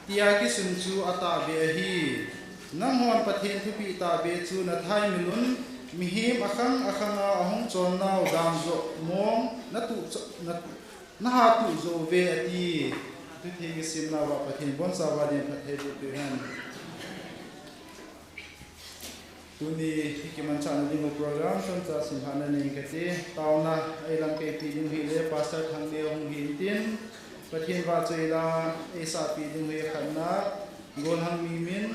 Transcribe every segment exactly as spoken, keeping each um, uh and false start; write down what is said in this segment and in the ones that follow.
tia kisun chu atahbeh ahi. Nanghon Pathen thupeh tahbeh chu nathaimil un, mihem akhang akhanga ahung chonnau dan joh mong natu, na, nahatuh jouve ati. Thutheng isimnauva Pathen ibonchauva din phatthei boh peh hen. Tuni kimanchahna dingu program chomcha simlhahna nei kati. Taona eilamkai peh dingu hile Pastor Thangneo hung hi intin, Pathen vahchoila eisahpeh dingu hi khatna, Golhang Mimin,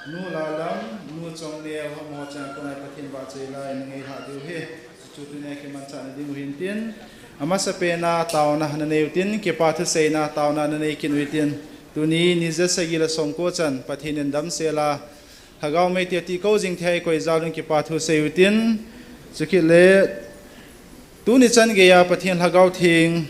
Nu Lalam, Nu Chongneo, amaho chang kona Pathen vahchoila eina ngailhah diu ahi. Chuchu tunia kimanchahna dingu hi intin, amasapena taona nanei utin, kipa thuseina taona nanei kit utin. Tuni ni jasagi le somko chan Pathen in damsela Lhagao Meitei ati kou jing thei koi jal un kipa thu sei utin. Chukit le tuni chan geiya Pathen Lhagao Theng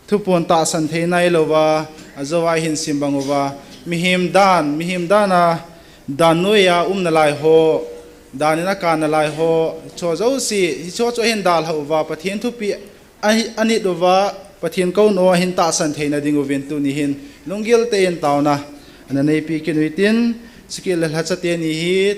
thupon tahsan thei nailouva, ajouva hin sim bang uva, mihem dan, mihem dan a, dan noiya umna lai ho, dan in akan nalai ho, hicho jouse, hicho chu ahin dalhah uva, Pathen thupeh ahi, anit uva, Pathen kouna ahin tahsan theina dinguvin tuni hin lunggil tah in taona ana neipeh kit utin, chukit le lhacha teni hi,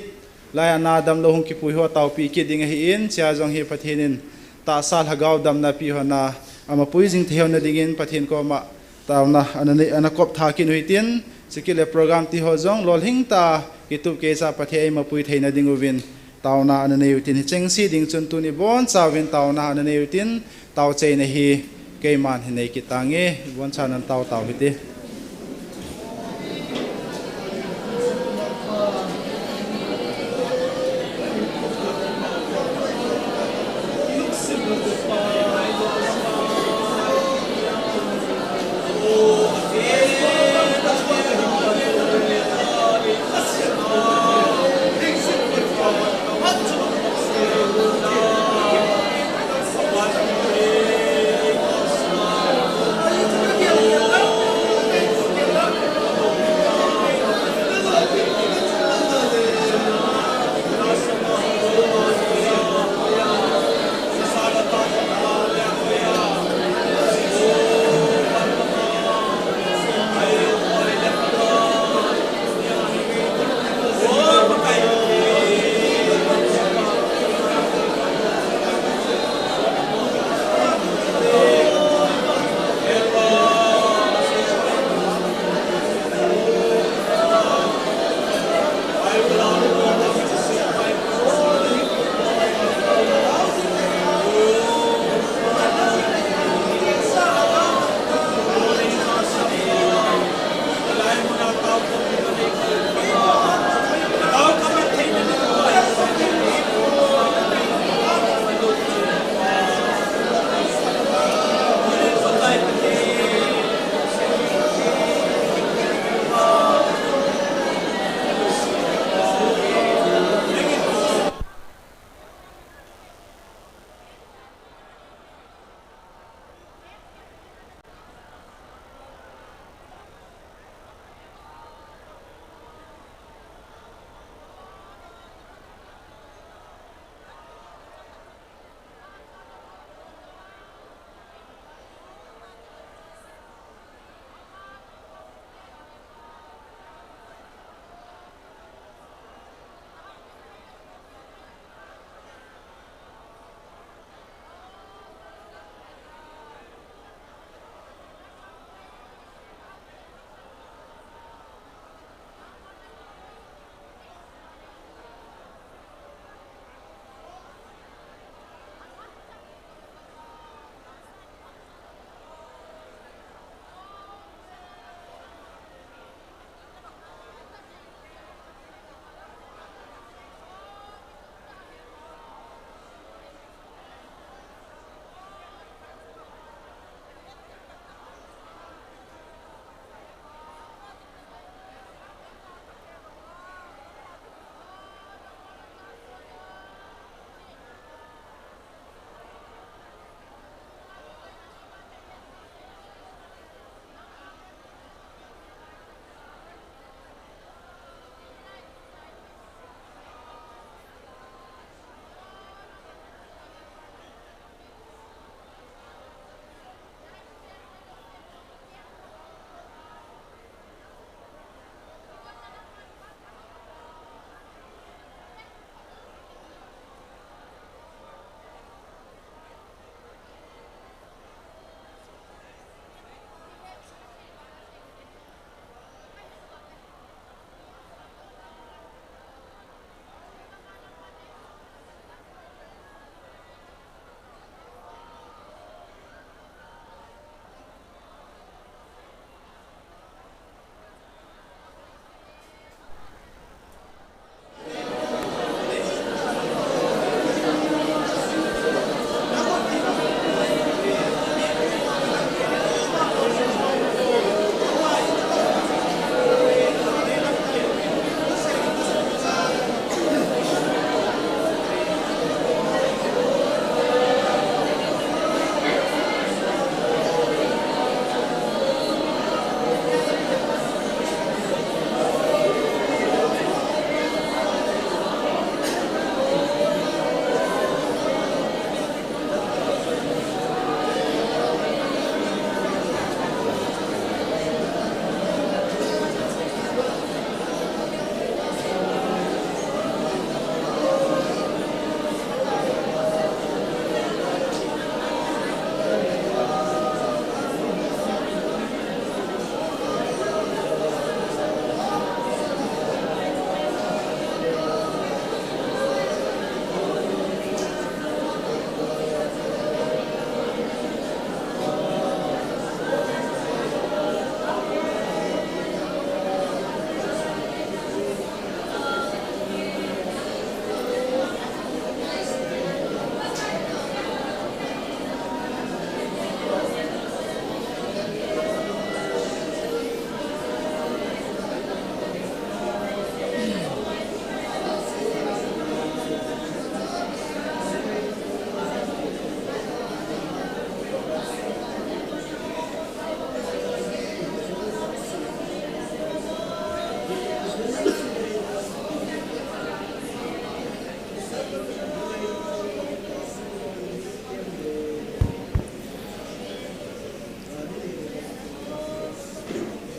lai a na damlou hung kipui ho taopeh kit ding ahin, chea jong hi Pathen in tahsa lhagao damna peh hon a, amapui jing thei hon na dingin Pathen koma taona ana nei, ana kop tha kit utin, chukit le program ti ho jong lolhing tah a kitup keicha Pathen eimapui theina dinguvin, taona ana nei utin, hicheng se ding chun tuni bonchauvin taona ana nei utin, taocheina hi keiman hin nei kit tange, ibonchauvin tao tao hite.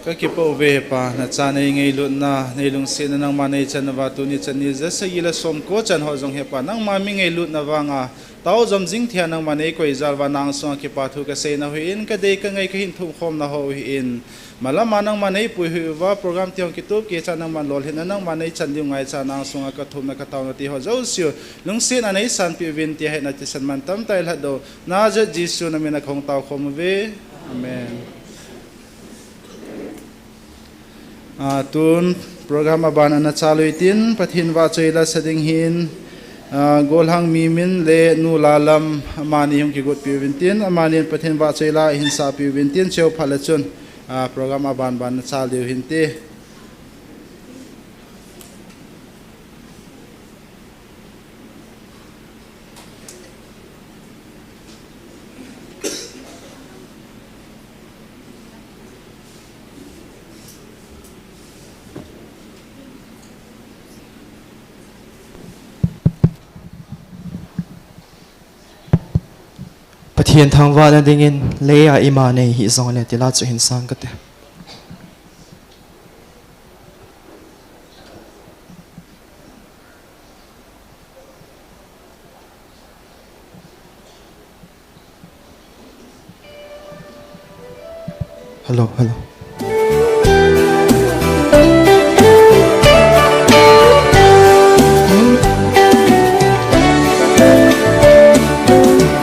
Ka kipah uve Pa, na cha nei ngailutna, nei lungsetna nangma nei chan uva tuni chan ni ja sagi le som ko chan ho jong he Pa, nangma mi ngailutna vanga, tao jom jing thei a nangma nei koi jal uva nang sunga kipa thu ka seina hui in, ka dei ka ngai ka hin thum khomna ho hui in. Malama nangma nei puihui uva, program ti hong kitup kit cha nangma lolhinna nangma nei chan diu ngai cha nang sunga ka thumna ka taona ti ho jouse u. Lungsetna nei sanpeh uvin ti hi na thisan man tam tai lhado. Nazareth Jesu na min a ka hung tao khom uve. Amen. Ah, tun program aban ana chalu hitin, Pathen vahchoi la sa ding hin, ah, Golhang Mimin le Nu Lalam amani hung kigot peh uvin tin, amani Pathen vahchoi la hin sapeh uvin tin, cheu phat le chun, ah, program aban ban ana chalu hinte. Pathen thangvahna dingin, leiya ima nei hih jongle, ti la chu hin sang kate. Hello, hello.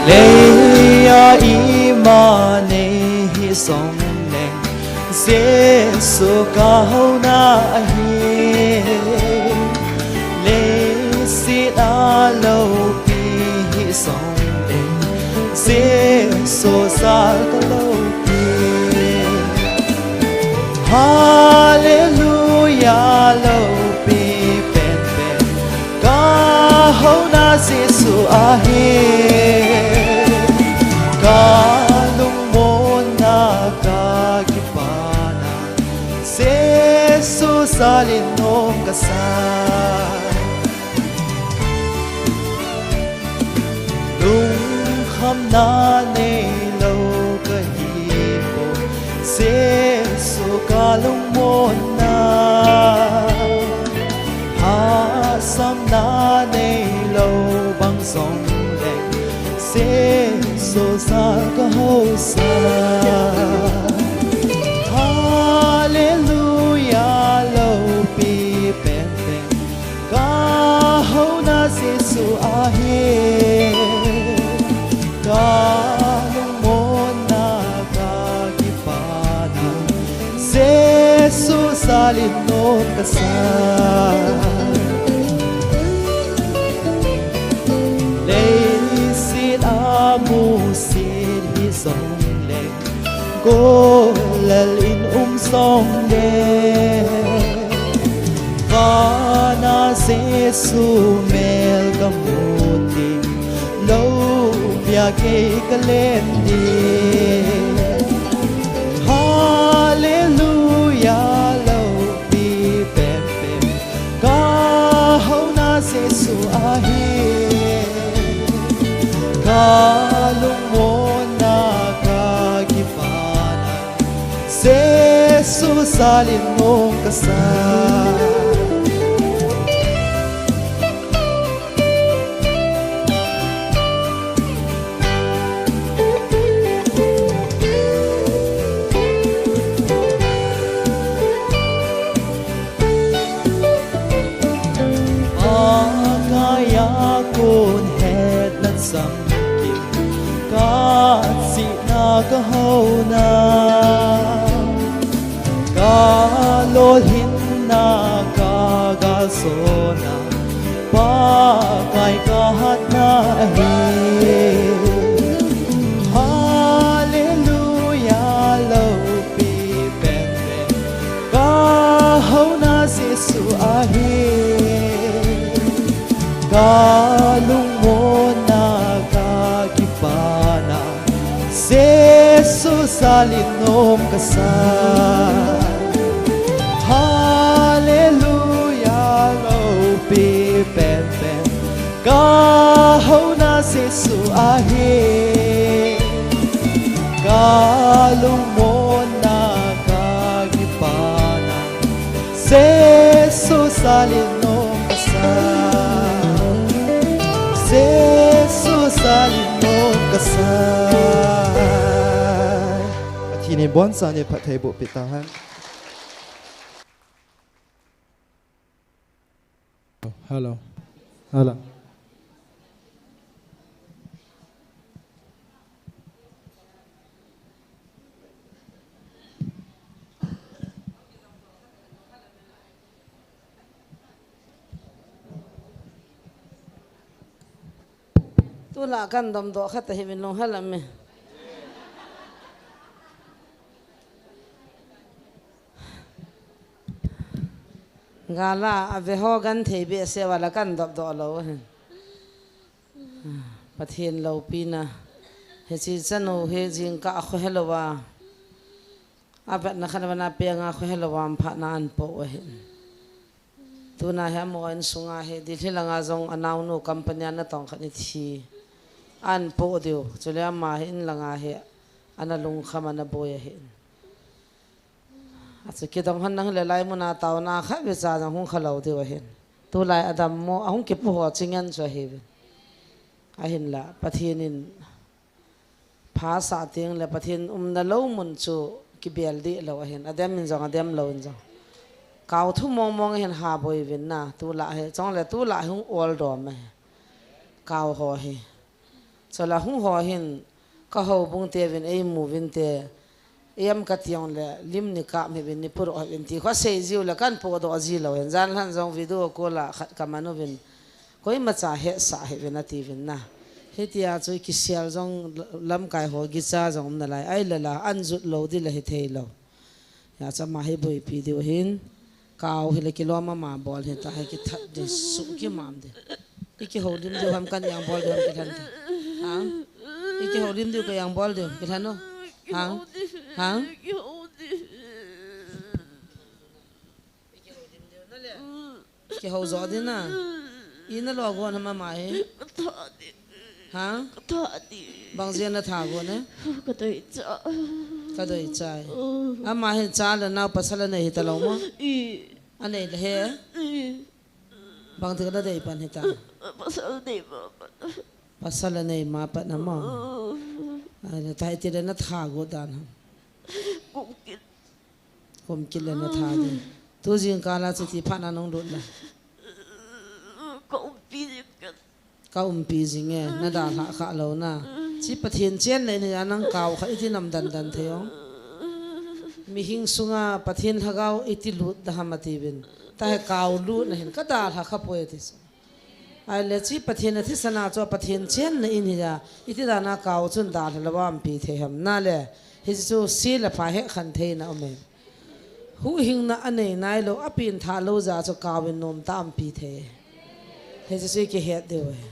Leiya ima nei hih jongleng, Jesu kahouna ahi. Leiset a loupi hih jongleng, Jesu jal ka loupi. Hallelujah, loupi penpen, kahouna Jesu ahi. Ka lungmonna, ka kipana, Jesu jal in um kasa. Lungkhamna neilou kahi poi, Jesu ka lungmonna. Hahsatna neilou bang jongleng, Jesu jal ka housa. Hallelujah, loupi penpen, kahouna Jesu ahi. Ka lungmonna, ka kipana, Jesu jal in um kasa. Leiset a musit hih jongleng, golal in um jongle, vana Jesu mel ka mu tin, loupia kei ka lem ding. Hallelujah, loupi penpen, kahouna Jesu ahi. Ka lungmonna, ka kipana, Jesu jal in um kasa. Pakai a kon hetna chang kim, ka chihna ka houna, ka lolhinna, ka galjona, Pakai ka hatna ahi. Hallelujah, loupi penpen, kahouna Jesu ahi. Ka lungmonna, ka kipana, Jesu jal in um kasa. Hallelujah, loupi penpen, kahouna Jesu ahi. Ka lungmonna, ka kipana, Jesu salin nom kasa. Jesu salin nom kasa. Pathen in abonchauvin phattheiboh peh tahen. Hello. Hello. Tulai kahin domdoh khat ahi, min lunghel aum e. Gal a ave ho genthei behseh uva la kahin domdoh lou ahi. Pathen loupina. Hiche chanu hi jingkah a khohelou a, avetna khat vana peng a khohelou a, phatna ahin po u ahi. Tuna hi amaho insunga hi, Delhi langa jong anaonu company a natong khat in athi. Ahin po diu. Chule ama hi in langa hi ana lungkham, ana boi ahi. Achu kidong hon nang le lai muna taona khat vecha jong hung khalou diu ahin. Tulai adammo, ahung kipu ho chingen chu ahiuvin. Ahinla, Pathen in pha asah teng le Pathen umna lou mun chu kibel deh lou ahin. Adem in jong, adem lou in jong. Kao thu mong mong ahin ha boi uvin na, tulai hi. Chule tulai hung oldom ahi. Kao ho hi. Chule hung ho hin, ka houbung teuvin eimu uvinte, iam kati jongle, lim ni kap hih uvin, ni puro hih uvin, ti kho asei jiu le kahin podoh ji lou hin, jan lhan jong video call a khat kaman uvin, koimacha hetsah hih uvin ati uvin na. Hitia chu kisel jong lamkai ho gicha jong um nalai, ahile la, ahin jut lou ding le hithei lou. Hijeh chun ama hi boipi diu ahin, kao hile kilom ama bol hita, hi kithat ding, suh kimam ding. I kihoulim diu ham, ka jang bol diu ham kilhen te. Ha? I kihoulim diu, ka jang bol diu, kilhen o. Ha? Ha? Kihou jo ding na. I nalo gon ham ama hi? Ka tha ding. Ha? Ka tha ding. Bang jeh a na tha gon e? Ka doi cha. Ka doi cha e. Mm. Ama hi cha le nao pasal anei hita lou mo? I. Anei le he? I. Bang ti ka na dei pan hita? Pasal nei ma pan. Pasal anei ma pan a mo? Mm. Ahile tahiti le na tha got dan ham? Kum kit. Kum kit le na tha ding. Tu jingkah a chu ti phat na nung lut la. Ka umpi jing. Ka umpi jing e, na dalha kha lou na. Chi Pathen chenna in a nang kao kha iti nam dan dan thei o. Mihing sunga Pathen lhagao iti lut da ham ati uvin. Tahe kao lut na hin ka dalha kha poi ati chu. Ahile chi Pathen a thisan a chu Pathen chenna in hi a, iti dan a kao chun dalha lou a umpi thei ham na le. Hichu si le pha hekhen theina um e. Huhhingna anei nailou, apengthah lou jeh a chu kao in nom tah a umpi thei. Hichu chu i kihet diu ahi.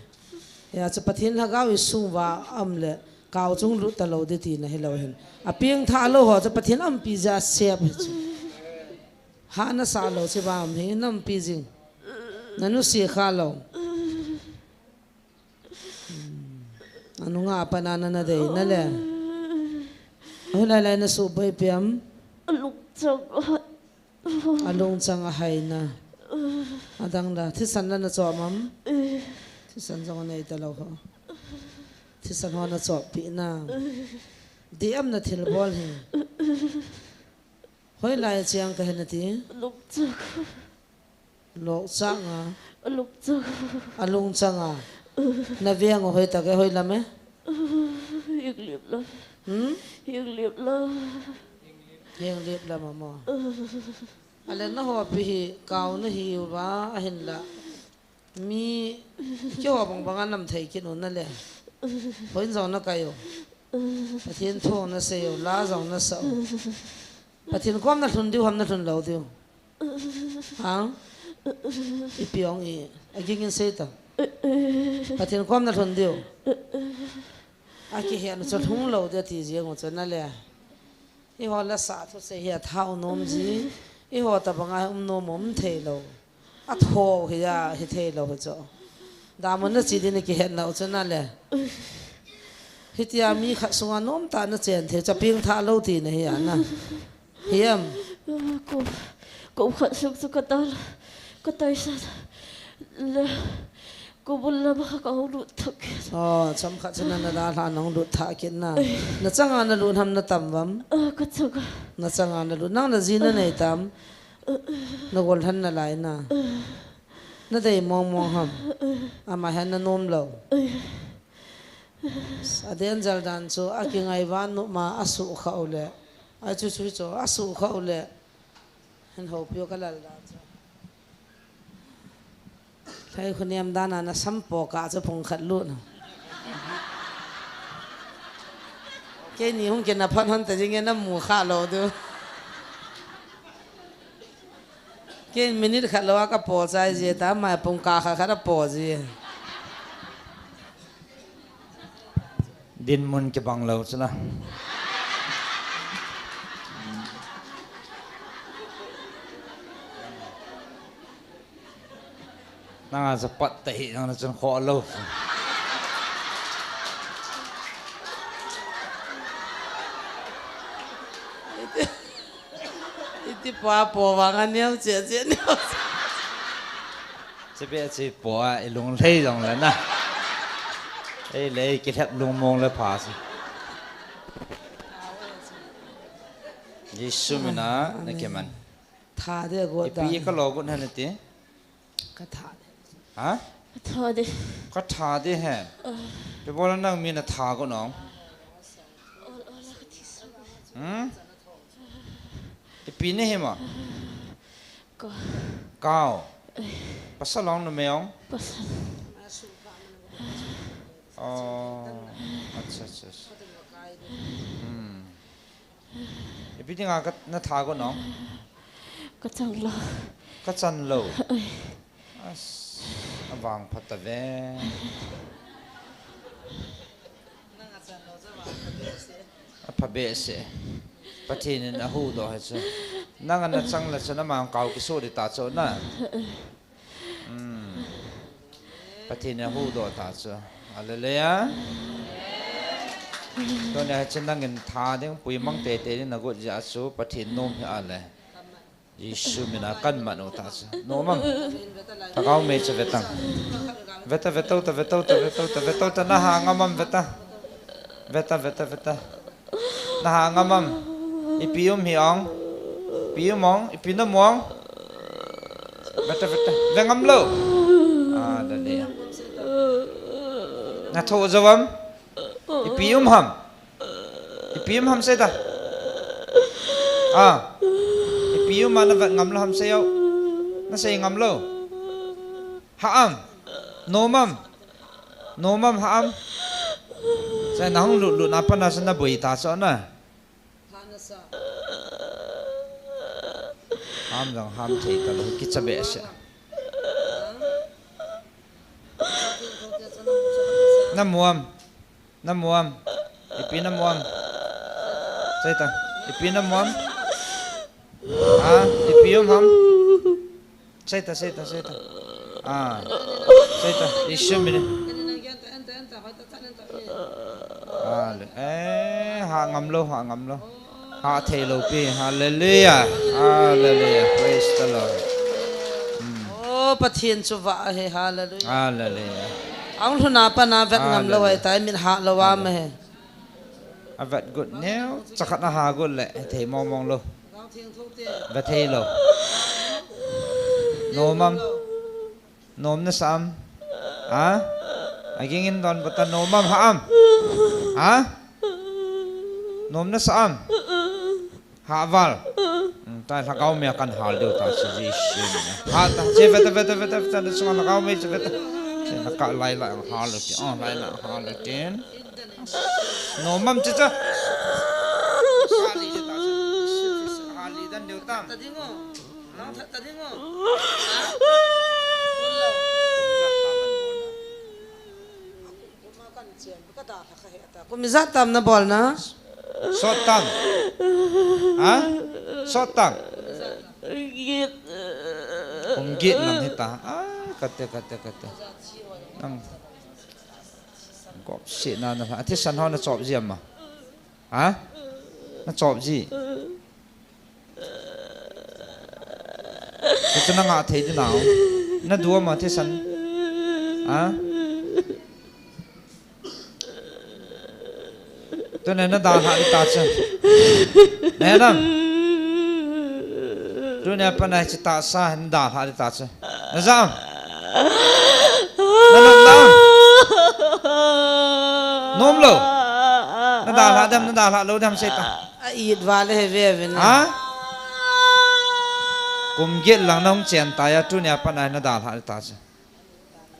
Hijeh a chu Pathen lhagao i sung uva aum le kao chu hung lut talou ding tina hilou hin. Apengthah lou ho chu Pathen umpi jeh a sep hi chu. Hah na sah lou chu ba um hi, na umpi jing. Na nusia kha lou. Hmm. Anunga a pat a na na dei na le. Ahoi lai lai na suboi pi am? Alungchang a hai. Alungchang a hai na. Adang la, thisan la na chom am? Thisan jong anei talou ho. Thisan ho na chom pi na. Dih am na thilbol hi? Hoilai a cheng ka he nati? Lokchang. Lokchang a? Alungchang. Alungchang a? Na veng u hoi tak e, hoi lam e? Henglep lam. Hmm? Henglep lam. Henglep lam a mo? Ahile na hopi hi kao na hi uva ahinla. Mi, keiho bang bang a nam thei kit u na le. Hoi in jong na kai u. Pathen thu na sei u, la jong na sa u. Pathen kom na lhun diu ham na lhun lou diu? Hang? Ipi ong i, aging in sei ta. Pathen kom na lhun diu? Akihet u chu lhung lou diu ti jeng u chu na le. Eiho la sa thu sei hi a thau nom ji. Eiho tabang a um nom um thei lou. A tho hi a hi thei lou hi chu. Damun na chi din kihet nau chu na le. Hitia mi khat sunga nom tah na chen thei chu pengthah lou tina hi a na. Hiam. Ko, Kum khat sung chu ka dal, ka taisan le, ka bul lam a ka hung lut thah kit. Oh, chomkhat chu na, na dalha na hung lut thah kit na. Na changa na lut ham na tam vam? Ah, ka changa. Na changa na lut. Nang na ji na nei tam? Na gol han na lai na. Na dei mong mong ham? Ama hin na nom lou. A den jal dan chu a kingai van nu ma a su kha u le. A chu chu chu a su kha u le. Hin houpi u ka lal dan chu. Thai khu niam dan a na sam po ka chu phung khat lut na. Keini hung kina phan hon ta jing e na mu kha lou diu. Kei minute khat lou a ka po chai ji ta, mai pung ka kha khat a po ji. Dinmun kibang lou chu na. Nanga chu pat ta hi, nang na chun kho lou. Iti pa po vang a neo che che neo. Che be che po a i lung lei jong le na. Ei le ki lhep lung mong le pha si. Jesu mina na ke man. Tha de go ta. Ipi ka lo gun han ti. Ka tha de. Ha? Ka tha de. Ka tha de he. Pe bola nang mi na tha go nong. Hmm? Ipi ne he ma? Ka. Kau. Pasal ong na me ong? Pasal. Oh. Acha, acha, acha. Hmm. Ipi dinga ka na tha go nong? Ka chan lou. Ka chan lou. Ai. As, a vang phat ta ve. A pha be se. Pathen in a hu do he chu. Nang a na chang la chu na mang kau ki so di ta chu na. Hmm. Pathen in a hu do ta chu. Hallelujah. Tuni a chu nangin tha ding pui mang te te ding na got ja chu Pathen nom hi a le. Jesu mina kan man u ta chu. Nom am. Lhagao mei chu vetang. Veta, veta u ta, veta u ta, veta u ta, veta u ta, na ha ngam am veta. Veta, veta, veta. Na ha ngam am. Ipi um hi ong. Ipi um ong. Ipi na mu ong. Veta, veta. Ve ngam lou. Ah, da le. Na tho jo am. Ipi um ham. Ipi um ham sei ta. Ah. Ipi um a na vet ngam lou ham sei o. Na sei ngam lou. Ha am. Nom am. Nom am ha am. Sai na hung lut lut na pa na sa na boi ta so na. Ham jong ham thei ta lou, kicha be se. Na mu am. Na mu am. Ipi na mu am. Sei ta. Ipi na mu am. Ha? Ipi um ham. Sei ta, sei ta, sei ta. Ah. Sei ta. Jesu mina. Ah, le. Eh, ha ngam lou, ha ngam lou. Ha thei lou pi. Hallelujah. Hallelujah. Praise the Lord. Hmm. Oh, Pathen chu vah ahi. Hallelujah. Hallelujah. Ahung lhun a pat na vet ngam lou ahi tai, min ha lou a ma he. A vet got neo, chakhat na ha got le, thei mong mong lou. Vet thei lou. Nom am. Nom na sa am. Ha? A ging in don bata nom am ha am. Ha? Nom na sa am. Ha val. Hmm, ta lhagao mei a kan hal diu ta chu Jesu mina. Ha ta, che veta, veta, veta, veta, na sunga lhagao mei che veta. Che na ka lai la hal ti. Oh, lai la hal tin. Nom am che cha. Hal li ta chu. Hal li dan diu tam. Kum ijat tam na bol na? Sot tam. Ha? Sot tam. Kum get lang hita. Ai, kate, kate, kate. Nang. Gop si na na. Ati san ho na chop ji ama. Ha? Na chop ji. Hichu nangah thei ding nau. Nadu ama thisan. Ha? Tuni na dalhah ding tachu. Nahe nam? Tuni apat a hiche tahsa hi na dalhah ding tachu. Naja am? Nanom nam? Nom lou? Na dalhah dem, na dalhah lou dem sei ta. A it val e ve ve na. Ha? Kum get lang nahung chen taiya, tuni apat a na dalhah ding tachu.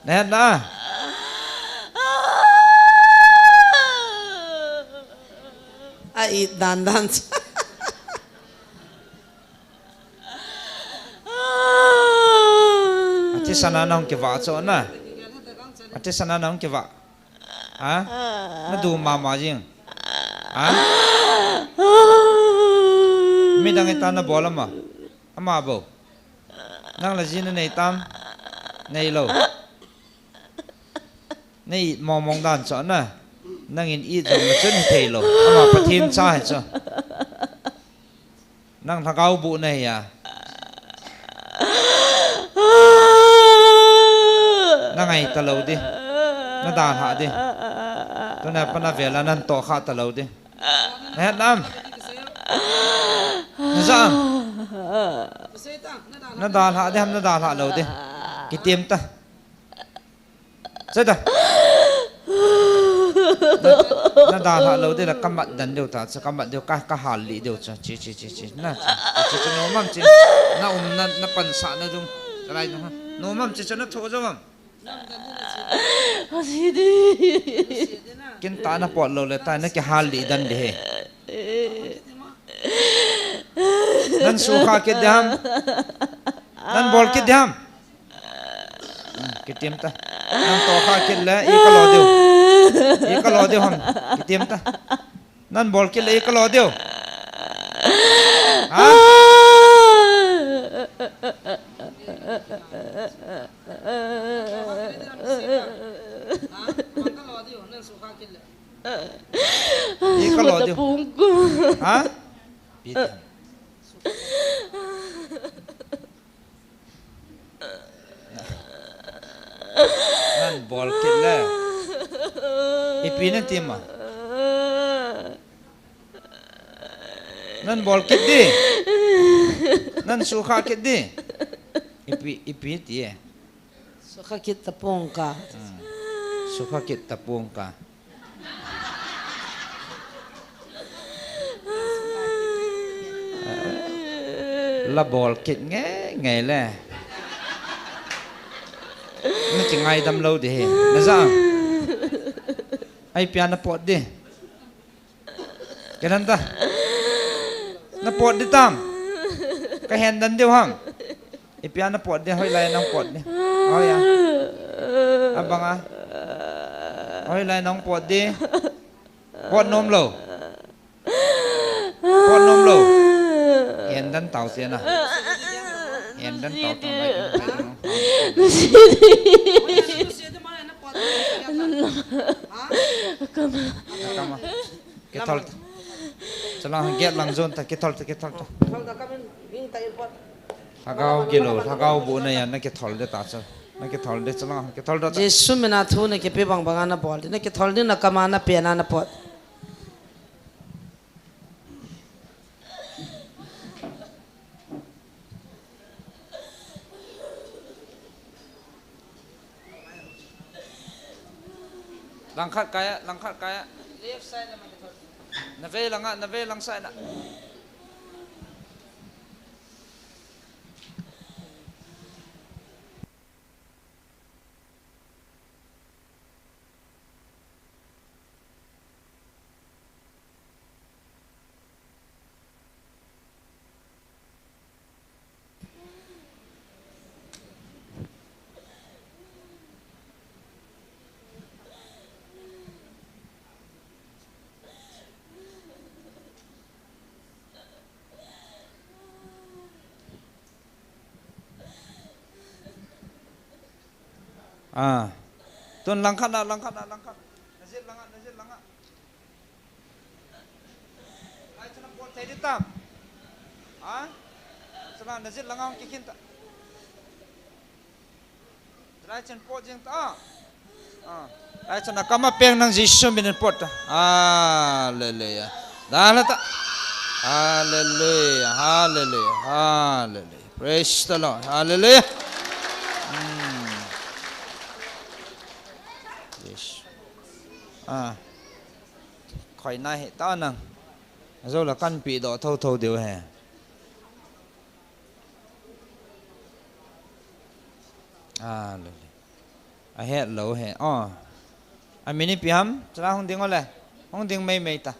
Nahet na? A it dan dan. Athisan a nahung kivah chu na. Athisan a nahung kivah. Ha? Nadu mama jing. Ha? Midang ita nabol ama. Ama bou. Nang la ji nanei tam? Neilou. Nei mong mong dan chu na. Nangin it jong na chun hithei lou. Ama Pathen cha hi chu. Nang lhagao boh nahi a. Na ngai talou ding. Na dalhah ding. Tuni apat a vel a natoh kha talou ding. Nahet nam? Naja am? Na dalhah ding ham, na dalhah lou ding? Kitem ta. Che ta. Na, na dalhah lou ding la kamat den diu ta, che kamat diu ka, kahal lih diu che, che, che, che, che. Na, che, che, che, nom am che. Na um na, na pansah na dung. Chalai dung ha. Nom am che, che na tho jo am. Asi di. Kin ta na pot lou le ta na kihal lih den ding he. Nan sukha kit ding ham? Nan bol kit ding ham? Hmm, kitem ta. Nan tokha kit le, i kalo diu. I kalo diu ham? Kitem ta. Nan bol kit le, i kalo diu. Ha? I kalo diu. Ha? Pi diu. Nan bol kit le. Ipi nati ma? Nan bol kit ding. Nan sukha kit ding. Ipi, ipi ti e. Sukha kit tapong ka. Hmm. Sukha kit tapong ka. La bol kit nge nge le. Na kingaidam lou ding he. Naja am? Ai pia na pot ding. Kidan ta. Na pot ding tam? Ka hen den diu ham? Ipi a na pot ding, hoilai nang pot ding? Hoiya. Abang a. Hoilai nang pot ding? Pot nom lou. Pot nom lou. Hen den tau te na. Hen den tau te na. Kama. Kama. Kithol ta. Chala gate lang jon ta, kithol ta, kithol ta. Lhagao gilou, lhagao boh na ya, na kithol ding ta chu. Na kithol ding, chala kithol ding ta. Jesu mina thu na kipe bang bang a na bol ding, na kithol ding, na kama na pe na na pot. Langkhat kaiya, langkhat kaiya. Left side lam a kithol. Na vei lang a, na vei lang side a. Ah. Tun langkhat na, langkhat na, langkhat. Najil lang a, najil lang a. Ai, tuna pot thei ding tam? Ha? Chala na jit langa hung kikhin ta. Lai chen pot jing ta. Ah. Lai chen a kama peng nang Jesu minin pot ta. Hallelujah. Dala ta. Hallelujah. Hallelujah. Hallelujah. Praise the Lord. Hallelujah. Hmm. Yes. Ah. Khoi na he ta nang. Zo la kan pi do tho tho deu he. A, le, le. A het lo he. Oh. A min ipi ham? Chala hung ding o le. Hung ding mei mei ta.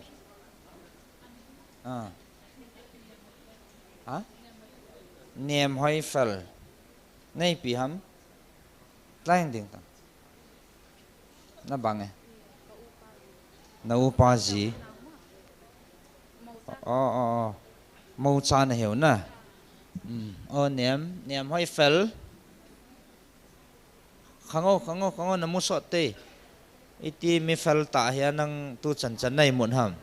Ah. Ha? Nem hoi fel. Nei ipi ham? Lai hung ding ta. Na bang e. Na upa ji. Oh, oh, oh. Mo cha na heu na. Hmm. Oh, nem, nem hoi fel. Khango, khango, khango na mu sot te. Iti mi fel ta hia nang tu chan chan nai mun ham.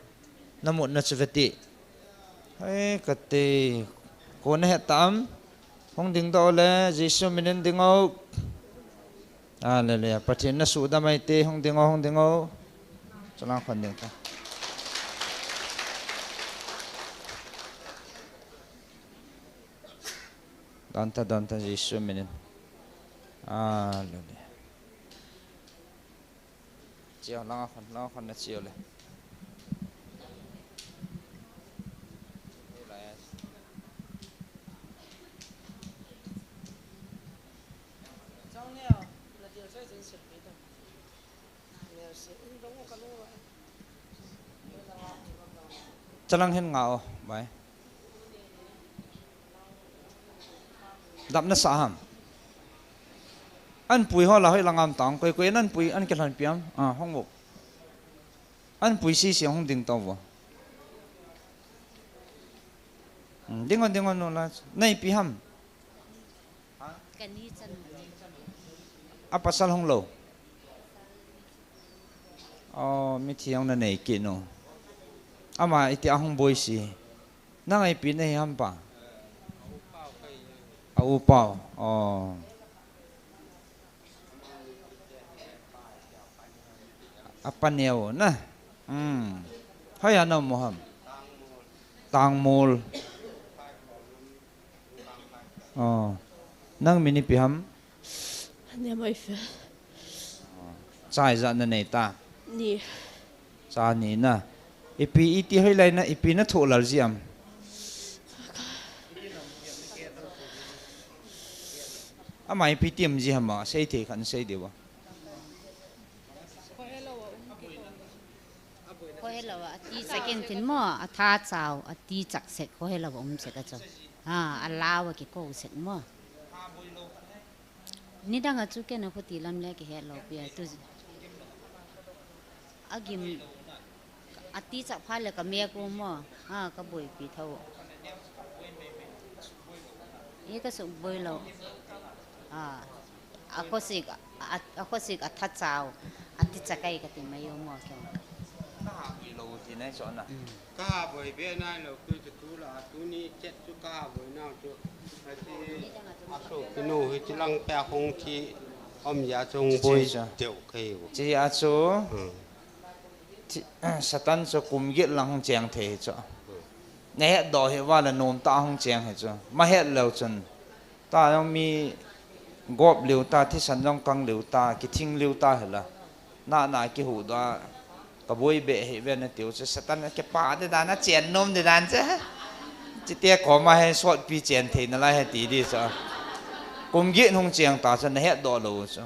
Na mun na chu veti. Hei, kati. Ko na het tam. Hung ding do le, Jesu minin ding o. Hallelujah. Pathen na suda mai te, hung ding o, hung ding o. Chalang khon ding ta. Don ta, don ta, Jesu minin. Hallelujah. Chiu, langa khon, langa khon na chiu le. Chalang hin nga o, bai. Dap na sa ham. An pui ho la hoi la ngam tang, koi koi an pui, an ke lhan piam. Ah, hong wo. An pui si si hong ding tau vo. Hmm, ding on, ding on no la. Nei pi ham. Kani chan. A pasal hong lo. Oh, mithi hong na nei ki no. Ama iti a hong boi si. Nang ipi na hi ham pa? A u pau. Oh. A pa neo na. Hmm. Hoi a na mo ham. Tangmul. Oh. Nang min ipi ham? Nem hoi fel. Cha ijat na nei ta? Ni. Cha ni na. Ipi iti hoilai na, ipi na thoh lal ji am? Ama ipi ti am ji ham a, sei thei khat sei diu a. Kho helou a, ati chak in tin mo, a tha chau, ati chak sek, kho helou a um sek a chu. Ha, a lau a kikou sek mo. Nidang a chu ken a khuti lam le kihet lou pi a tu. A gim, ati chak pha le ka mek u mo. Ha, ka boipi tho. E ka suk boi lou. A, a khosik, a, a khosik a tha chau. Ati chak ai ka ti mai u mo ken. Ka ha boi lou ti nai so na. Mm. Ka ha boi be nai lou, tu chu tu la, tuni chet chu ka ha boi nau chu. Ati, a so kinu hi chi lang pe a hung thi om ya chu hung boi deu ka hi u. Chi a chu. Hmm. Thi, Satan chu kum get lang hung cheng thei hi chu. Hmm. Na het doh hi va la nom ta hung cheng hi chu. Ma het leu chun. Ta jong mi gop liu ta, thisan jong kang liu ta, kithing liu ta hi la. Na, na kihu da, ka boi be hi ve na tiu chu, Satan a kipa de dan, a chen nom de dan chu. Chite koma he sot pi chen thei na lai he ti di chu. Kum get hung cheng ta chu, na het doh lou chu.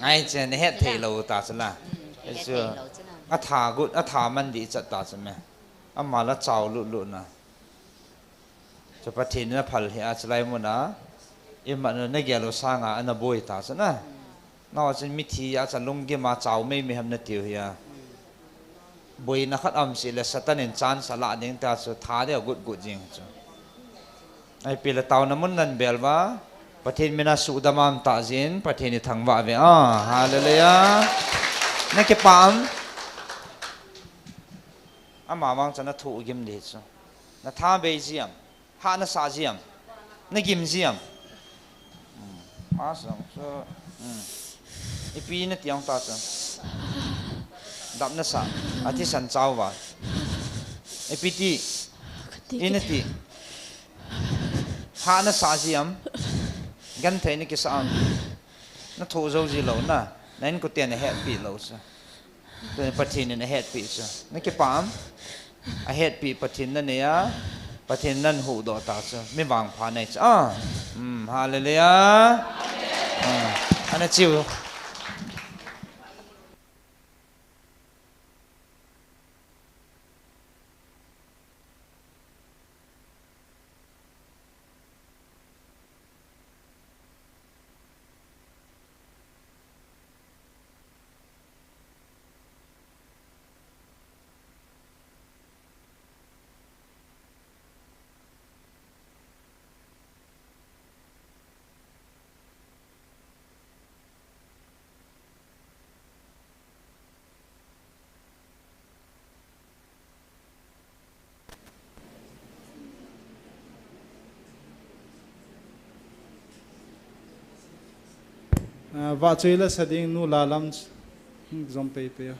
Ai chen, na het thei lou ta chu la. Chu, a tha gut, a tha man di chat ta chu me. Ama la chau lut lut na. Chu Pathen in a phal hi a chulai mun a. Imat na gel u sanga ana boi ta chu na. Nau chun mithi a cha lunggim a chau mei mei ham na tiu hi a. Boina khat am si le Satan in chance a la ding ta chu tha de a gut gut jing chu. Ai pi le tauna mun nan bel va. Pathen min a sudam am ta jin, Pathen i thangvah ve. Ah, hallelujah. Na kipa am? Ama vang chu nathoh gim ding chu. Natha bei jiem. Hah nasah jiem. Nagim jiem. Hmm. Masang chu. Hmm. Ipi nati ang ta chu. Dap nasah. Athisan chauva. Ipi ti. Ina ti. Hah nasah jiem. Genthei nakisah am. Nathoh jou ji lou na. Na inkoten ahetpi lou chu. Tuni Pathen in ahetpi chu. Nakipah am? Ahetpi Pathen nanei a. Pathen nahuhdoh ta chu. Mi vangpha nei chu. Ah. Hmm, hallelujah. Ah. Ana chiu. Ah, vahchoi la sa ding nu Lalam ch-, hmm, jom pei pei a.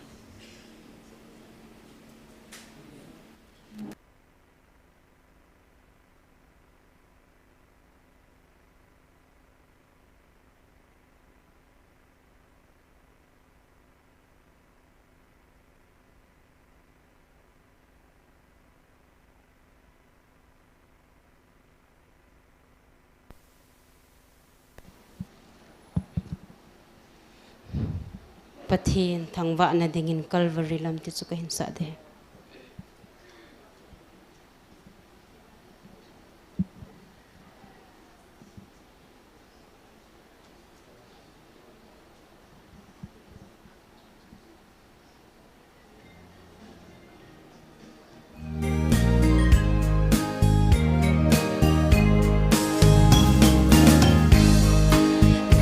Pathen thangvahna dingin Calvary lam ti chu kahin sah ding.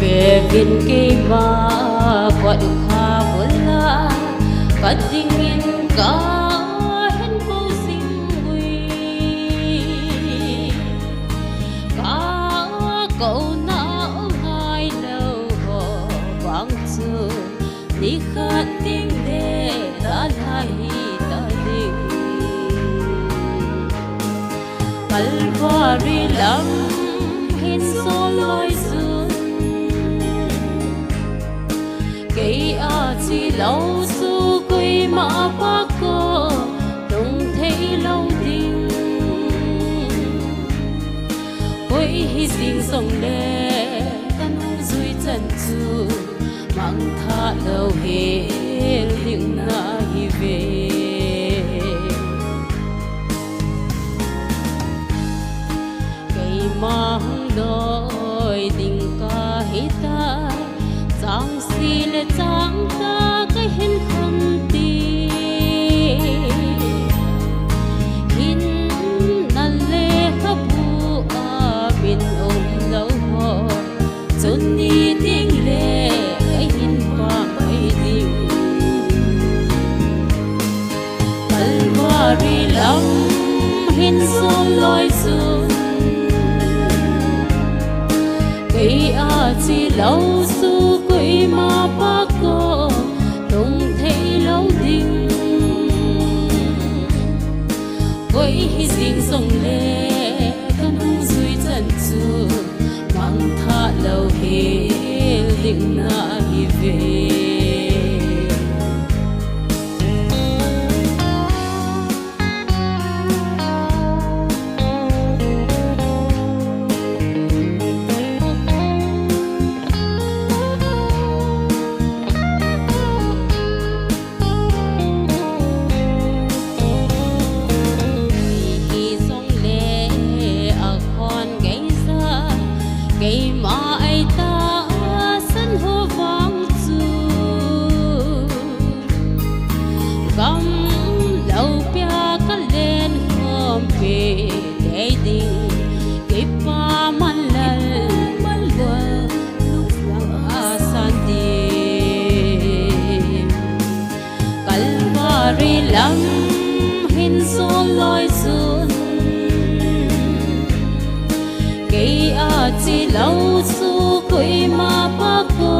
Vevin keima kotkhah bula, kadingin kahin kou jing uve. Kakouna ngailou ho vang chu, nikhat ding le dalha hita ding. Calvary lam hin jot loi chun, kei a chilou chu koima pako lhung thei lou ding. Koi hijing jongle kanungjui chan chu mangthah lou hel ding nahiuve. Keima hung loi ding kahitai, chang seh le chang thah kahin kham ding. Hinna lekhabu a min umlou ho, chuni ding le kahin pang mai ding. Calvary lam hin jot loi chun, kei a chilou chu koima pako lhung thei lou ding. Koi hijing jongle kanungjui chan chu mangthah lou hel ding nahiuve. Hijongle akhon geija, keima eitahsan ho vang chu, Chilou chu koima pa ko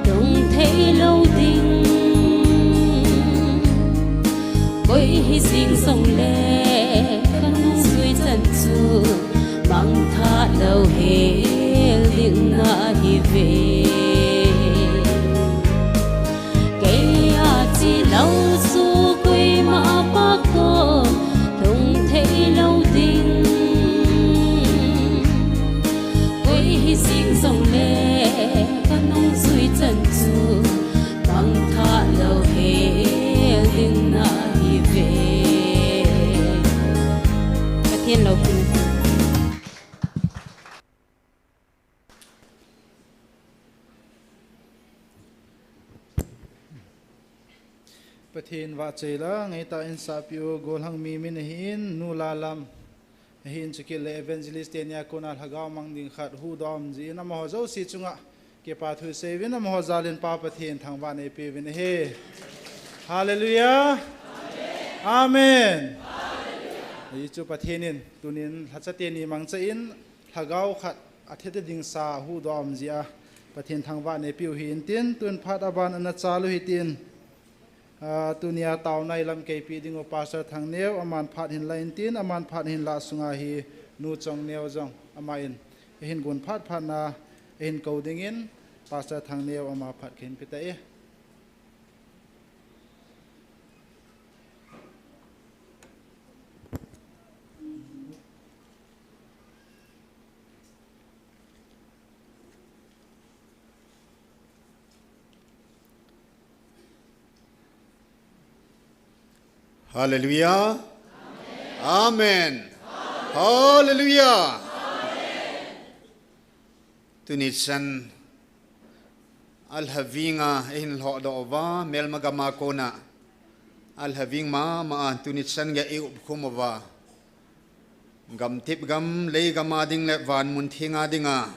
dong thei lou ding. Koi hi jing jong le ka nung jui chan chu mangthah lou hel ding na hi ve. Kei a chilou chu koima pa ko dong thei lou ding. Koi hi jing jong le ka nung jui chan chu mangthah lou hel ding na hi ve. Pathen loupina. Pathen vahchoi la, ngeitah in sahpeh u, gollhang mi min ahin, Nu Lalam ahin, chukit le evangelist teni a kona lhagao mang ding khat huhdoh a um jeh in amaho jouse chunga kipa thu sei uvin, amaho jal in Pa Pathen thangvah in eipe uvin ahi. Hallelujah. Amen. Hichu Pathen in tunin lhacha teni mangcha in lhagao khat athet ding sa huhdoh a um jeh a Pathen thangvah in eipe u ahi intin, tun phat aban ana chal u hitin, ah, tunia taona eilamkai peh ding u Pastor Thangneo, aman phat ahin la intin, aman phat ahin lah sunga hi Nu Chongneo jong aman eihin gon phat phat na eihin kou dingin, Pastor Thangneo ama phat kahin pe tai. Hallelujah. Amen. Hallelujah. Tuni chan alhaving a eihin lhohdoh uva, melma gam a kona alhaving mama a tuni chan gei eiupkhum uva, gamtep gam, leigam a ding le vanmun theng a dinga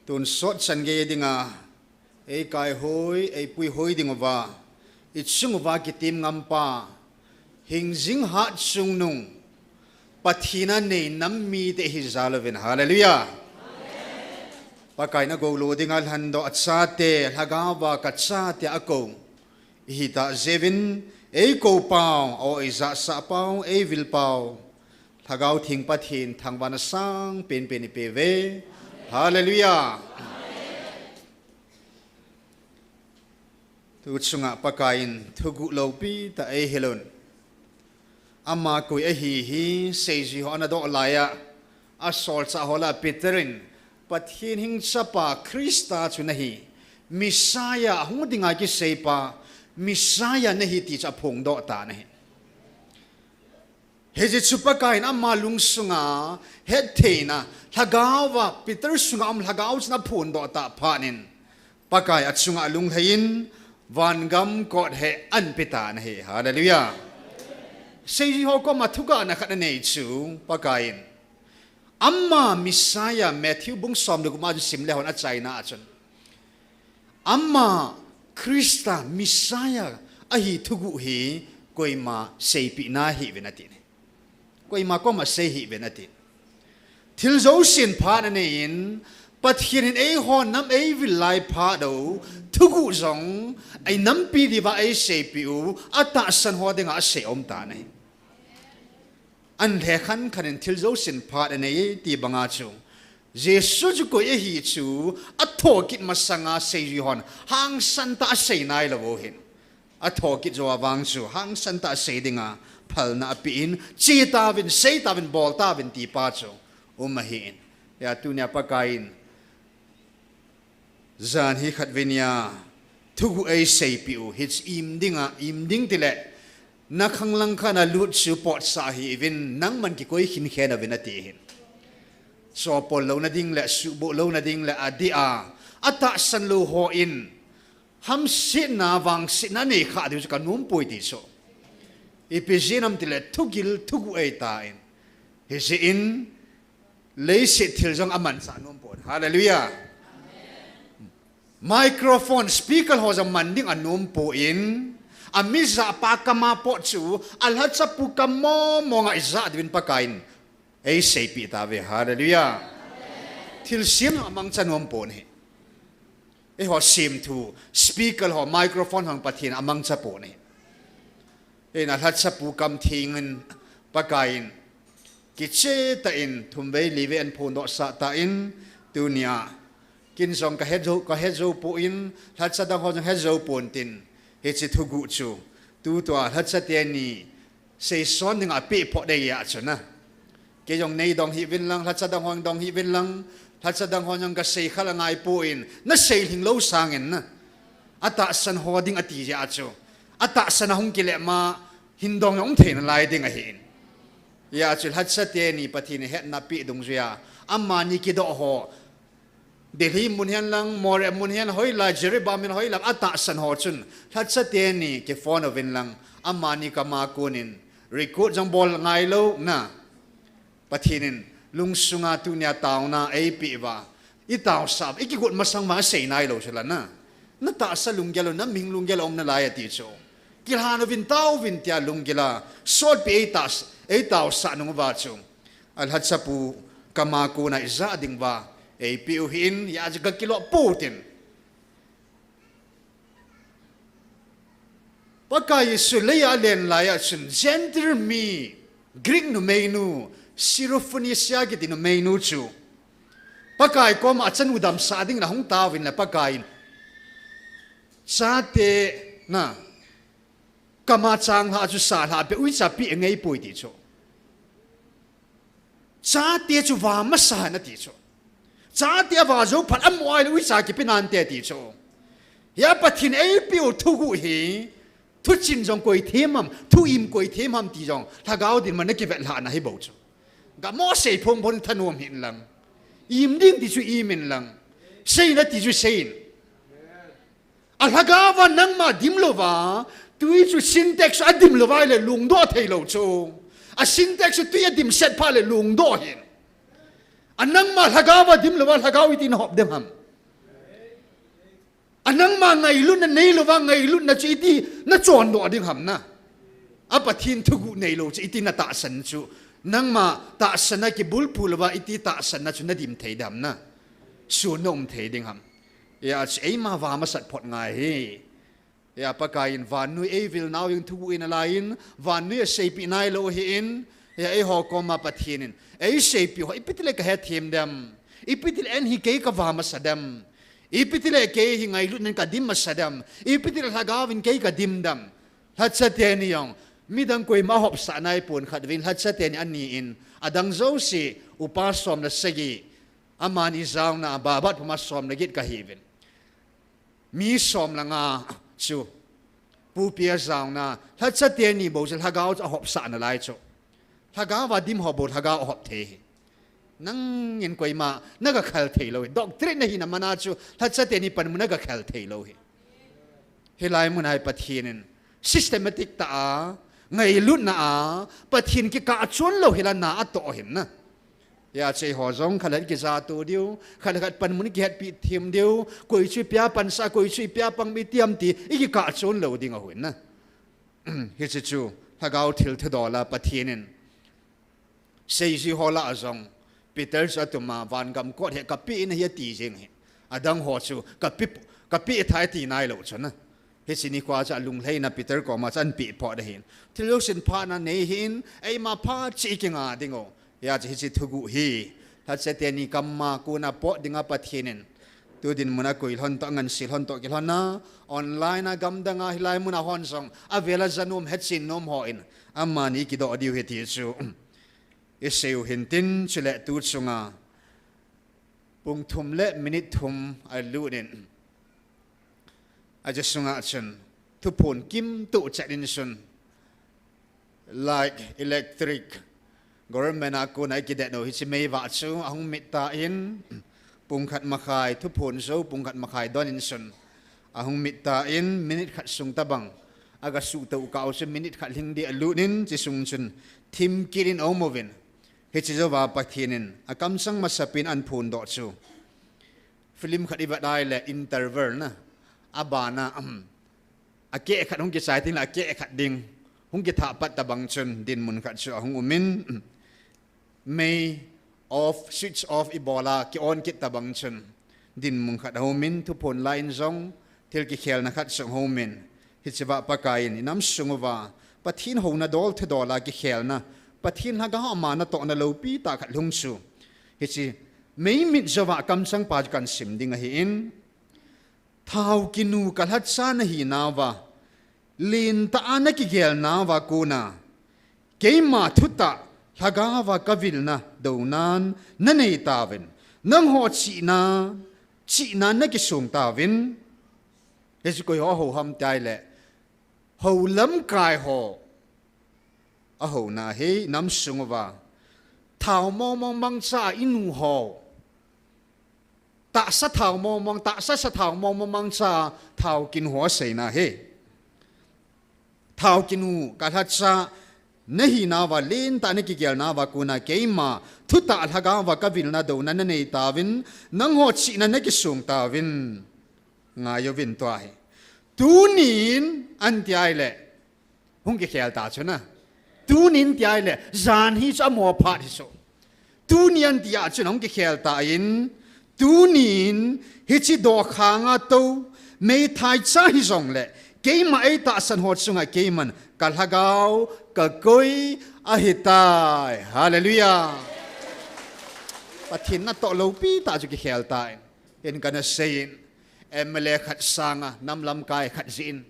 tonsot chan gei dinga eikaihoi, eipuihoi ding uva, ichung uva kitem ngampa, hingjing hatchungnung, Pathen a nei nam mite ihi jal uvin. Hallelujah. Pakai in agoulou dinga alhandoh, achate, lhagao a kachate akou ihi tah jeh uvin, eikou pau, aw eijahsah pau, eivil pau, Lhagao Theng Pathen thangvahna sangpen pen ipe uve. Hallelujah. Tu chunga Pakai in thuguh loupi tah eihil un. Ama koi ahi hi seijui ho ana doh laiya, asolchah ho lah a Peter in, Pathen hing chapa Christa chu nahi, Messiah hung dinga kiseipa, Messiah nahi ti chu aphongdoh tan ahi. Hijeh chun Pakai in ama lungsunga hettheina, lhagao a Peter sunga um lhagao chun aphondoh tah phat in, Pakai achunga lunglhai in, vangam kot heh ahin pe tan ahi. Hallelujah. Seijui ho koma thugahna khat anei chu Pakai in, ama Messiah, Matthew bung som le gup a chun sim le hon achaina a chun, ama Christa Messiah ahi thuguh hi koima seipeh nahiuvin ati. Koima koma sei hih uvin ati. Thil jousen phat anei in, Pathen in eiho nam eivil lai phat u, thuguh jong einampi diuva eiseipeh u, atahsan ho dinga asei aum tan ahi. Ahin lhekhan khan in thil jousen phat anei ti banga chu, Jesu chu koi ahi chu athokit masanga seijui hon hangsan tah a asei nailou u ahin, athokit jou a vang chu hangsan tah a sei dinga phalna apeh in, che tauvin, sei tauvin, bol tauvin ti pa chu um ahin. Hia tunia Pakai in, jan hi khatvei nia thuguh eiseipeh u, hiche im dinga, im ding tile, nakhang langkhat a lut chu potsah hih uvin, nangman kikoi khinkhen uvin ati ahin. Chopol louna ding le, suhboh louna ding le, adeh a, atahsan lou hon hamsetna, vangsetna anei khah diu chu kanom poi ti chu. Ipi jeh inem tile thugil, thuguh ahitan. Hijeh in, leiset thil jong amanchah nom pon. Hallelujah. Microphone, speaker ho jong man ding anom pon, amijahpa kam a pot chu, alhachapu kam mong mong a ijah diuvin Pakai in eiseipeh tauve. Hallelujah. Thilsem amangcha nom pon ahi. Eiho semthu, speaker ho, microphone ho Pathen amangcha pon ahi. Eina lhachapu kamtheng in Pakaiyin kicheh tah in thumvei livei ahin phondohsah tan, tunia kin jong kahet jou, kahet jou poi, lhacha dang ho jong het jou pontin, hiche thuguh chu tutua lhacha teni seison dinga apeh phot ding ahi chu na. Kei jong nei dong hih uvin lang, lhacha dang ho dong hih uvin lang, lhacha dang ho jong kasei kha la ngai poi, nasei lhing lou sangin na, atahsan ho ding ati jeh chu, atahsan a hung kile ma hin dong jong um thei nalai ding ahin. Hijeh chun lhacha teni Pathen in hetna apeh dungjuiya, amani kidoh ho, Delhi mun hen lang, Moreh mun hen, hoilai, Jiribam hen, hoilai, atahsan ho chun lhacha teni kiphone uvin lang, amani kama konin record jong bol ngai lou na. Pathen in lungsunga tunia taona eipeh uva, itaosah, ikigot masang uva asei nai lou chu la na. Natahsa lunggel u, naming lunggel u um nalai ati chu. Kilhan uvin, tao uvin tia lunggel a sotpi eitahsa, eitaosah nung uva chu, alhachapu kama kona ijah ding uva eipeh u ahin, hijeh chun kakilou pon tin. Pakai Jesu leiya alen laiya chun Gentile mi, Greek numeinu, Syrophoenician kiti numeinu chu Pakai koma achanu damsah dingin ahung taovin le Pakaiyin, chate na, kama changlhah chu sa lhah beh uicha peh ngai poi ti chu. Chate chu va masa hen ati chu. Chate ava jou phat amu a ahile uicha kipe nante ti chu. Hia Pathen eipeh u thuguh hi, thuchin jong koi them ham, thu im koi them ham ti jong, lhagao dinmun a kivetlhahna hi bou chu. Gamo sei phong phong thanom hih in lang. Im ding ti chu im in lang. Sei in ati chu sei in. Alhagao va nangma dim louva, tui chu Sintex a dim louva ahile lungdoh thei lou chu. A Sintex chu tui a dimset phat le lungdoh hih in. A nangma lhagao va dim louva, lhagao iti nahop dem ham? A nangma ngailutna nei louva, ngailutna chu iti nachondoh ding ham na? A Pathen thuguh nei lou chu iti natahsan chu. Nangma tahsan a kibulphu louva, iti tahsan a chu nadim thei dem na? Sun na um thei ding ham? Hijeh chun eima va masat phot ngai hi. Hia Pakaiyin vannoi eivil nau jong thuguh in alaiyin, vannoi a seipeh nai lou ahin, hia eiho koma Pathen in eiseipeh ho, ipi tile kahethem dem? Ipi tile an hi kei kava masa dem? Ipi tile kei hi ngailutnan kadim masa dem? Ipi tile lhagao vin kei kadim dem? Lhacha teni jong, midang koima ahopsah nai pon, khatvei in lhacha teni ani in, adang jouse, upa som le sagi, amani jaona, Baptist puma som le get kahiuvin. Mi som le nga chu, pupi a jaona, lhacha teni bou chu lhagao chu ahopsah nalai chu. Lhagao va dim ho bou lhagao ahop thei hi. Nangin koima nagakhel thei lou hi. Doctorate nahina mana chu lhacha teni panmun nagakhel thei lou hi. Hilai mun a hi Pathen in systematic tah a, ngailutna a, Pathen kikah chon lou hi la na atoh hin na. Hijeh chun eiho jong khat le khat kijahto diu, khat le khat panmun kihetpi them diu, koi chu ipi a pansah, koi chu ipi a pang mi ti ham ti, ikikah chon lou ding ahi na. Hiche chu, lhagao thil thudol a Pathen in seiji ho lah a jong, Peter chu atuma, vangam kot hi kapeh in ahi ati jeng hi. Adang ho chu, kapeh, kapeh thei ati nai lou chu na. Hiche nikho chu alunglhaina Peter koma chu ahin peh phot ahin. Thil jousen phatna nei hih in, eima phat cheh kinga ding u. Hijeh chun hiche thuguh hi, lhacha teni kama kona pot dinga Pathen in, tu dinmun a koi lhon toh, angansei lhon toh kilhon a, online a, gamdang a, hilai mun a hon jong, avel a ja nom, hetchen nom hon, amani kidoh diu ahi ti chu isei u hintin, chule tu chunga pung thum le minute thum alut in, ache sunga chun, thuphon kimtuh chet in chun, light, electric, government a kona ikidet u hiche meivah chu ahung mit tan, pung khat makhai, thuphon jou pung khat makhai don in chun, ahung mit tan, minute khat sung tobang, aga suhtoh kah u chu minute khat lhing ding alut in, hiche sung chun thim kit in aum uvin. Hiche jouva Pathen in akamchang masapen ahin phondoh chu, film khat ivet a ahile interval na, abana, um, akeh khat hung kichai tengle akeh khat ding hung kithah pat tobang chun dinmun khat chu ahung um in, mei off, switch off ibola ki-on kit tabang chun, dinmun khat ahung umin, thuphon lai in jong thil kikhelna khat jong ahung umin, hichea Pakai in inam sung uva Pathen houna dol thedola kikhelna, Pathen Lhagao ama natohna lopi tah khat lhung chu, hiche meimit jouva kamchang pa chu kahin sim ding ahin, Thao kinu ka lhacha nahinauva, lentah a nakigelnauva kona, keima thutah Lhagaova kavilna dounan nanei tauvin, nangho chihna, chihnan nakisong tauvin. Hiche koi ho hou ham tia ahile, hou lamkai ho ahouna ahi, inam sung uva thao mongmong mangcha inu ho, tahsa thao mongmong, tahsa sa thao mongmong mangcha thao kinu ho aseina ahi. Thao kinu ka lhacha nahinauva, lentah nakigelnauva kona, keima thutah Lhagaova kavilna dounan nanei tauvin, nangho chihnan nakisong tauvin. Ngai uvin tua hi. Tunin, ahin tia ahile, hung kikhel ta chu na. Tunin tia ahile, jan hi chu amo phat hi chu. Tunin tia chun hung kikhel tan, tunin hiche dokhanga tou, meithai cha hijongle, keima eitahsan ho chunga keiman ka lhagao kakoi ahitai. Hallelujah. Pathen natoh lopi tah chu kikhel tan. Hin kana seiyin, M L A khat sanga, nam lamkai khat jeh in,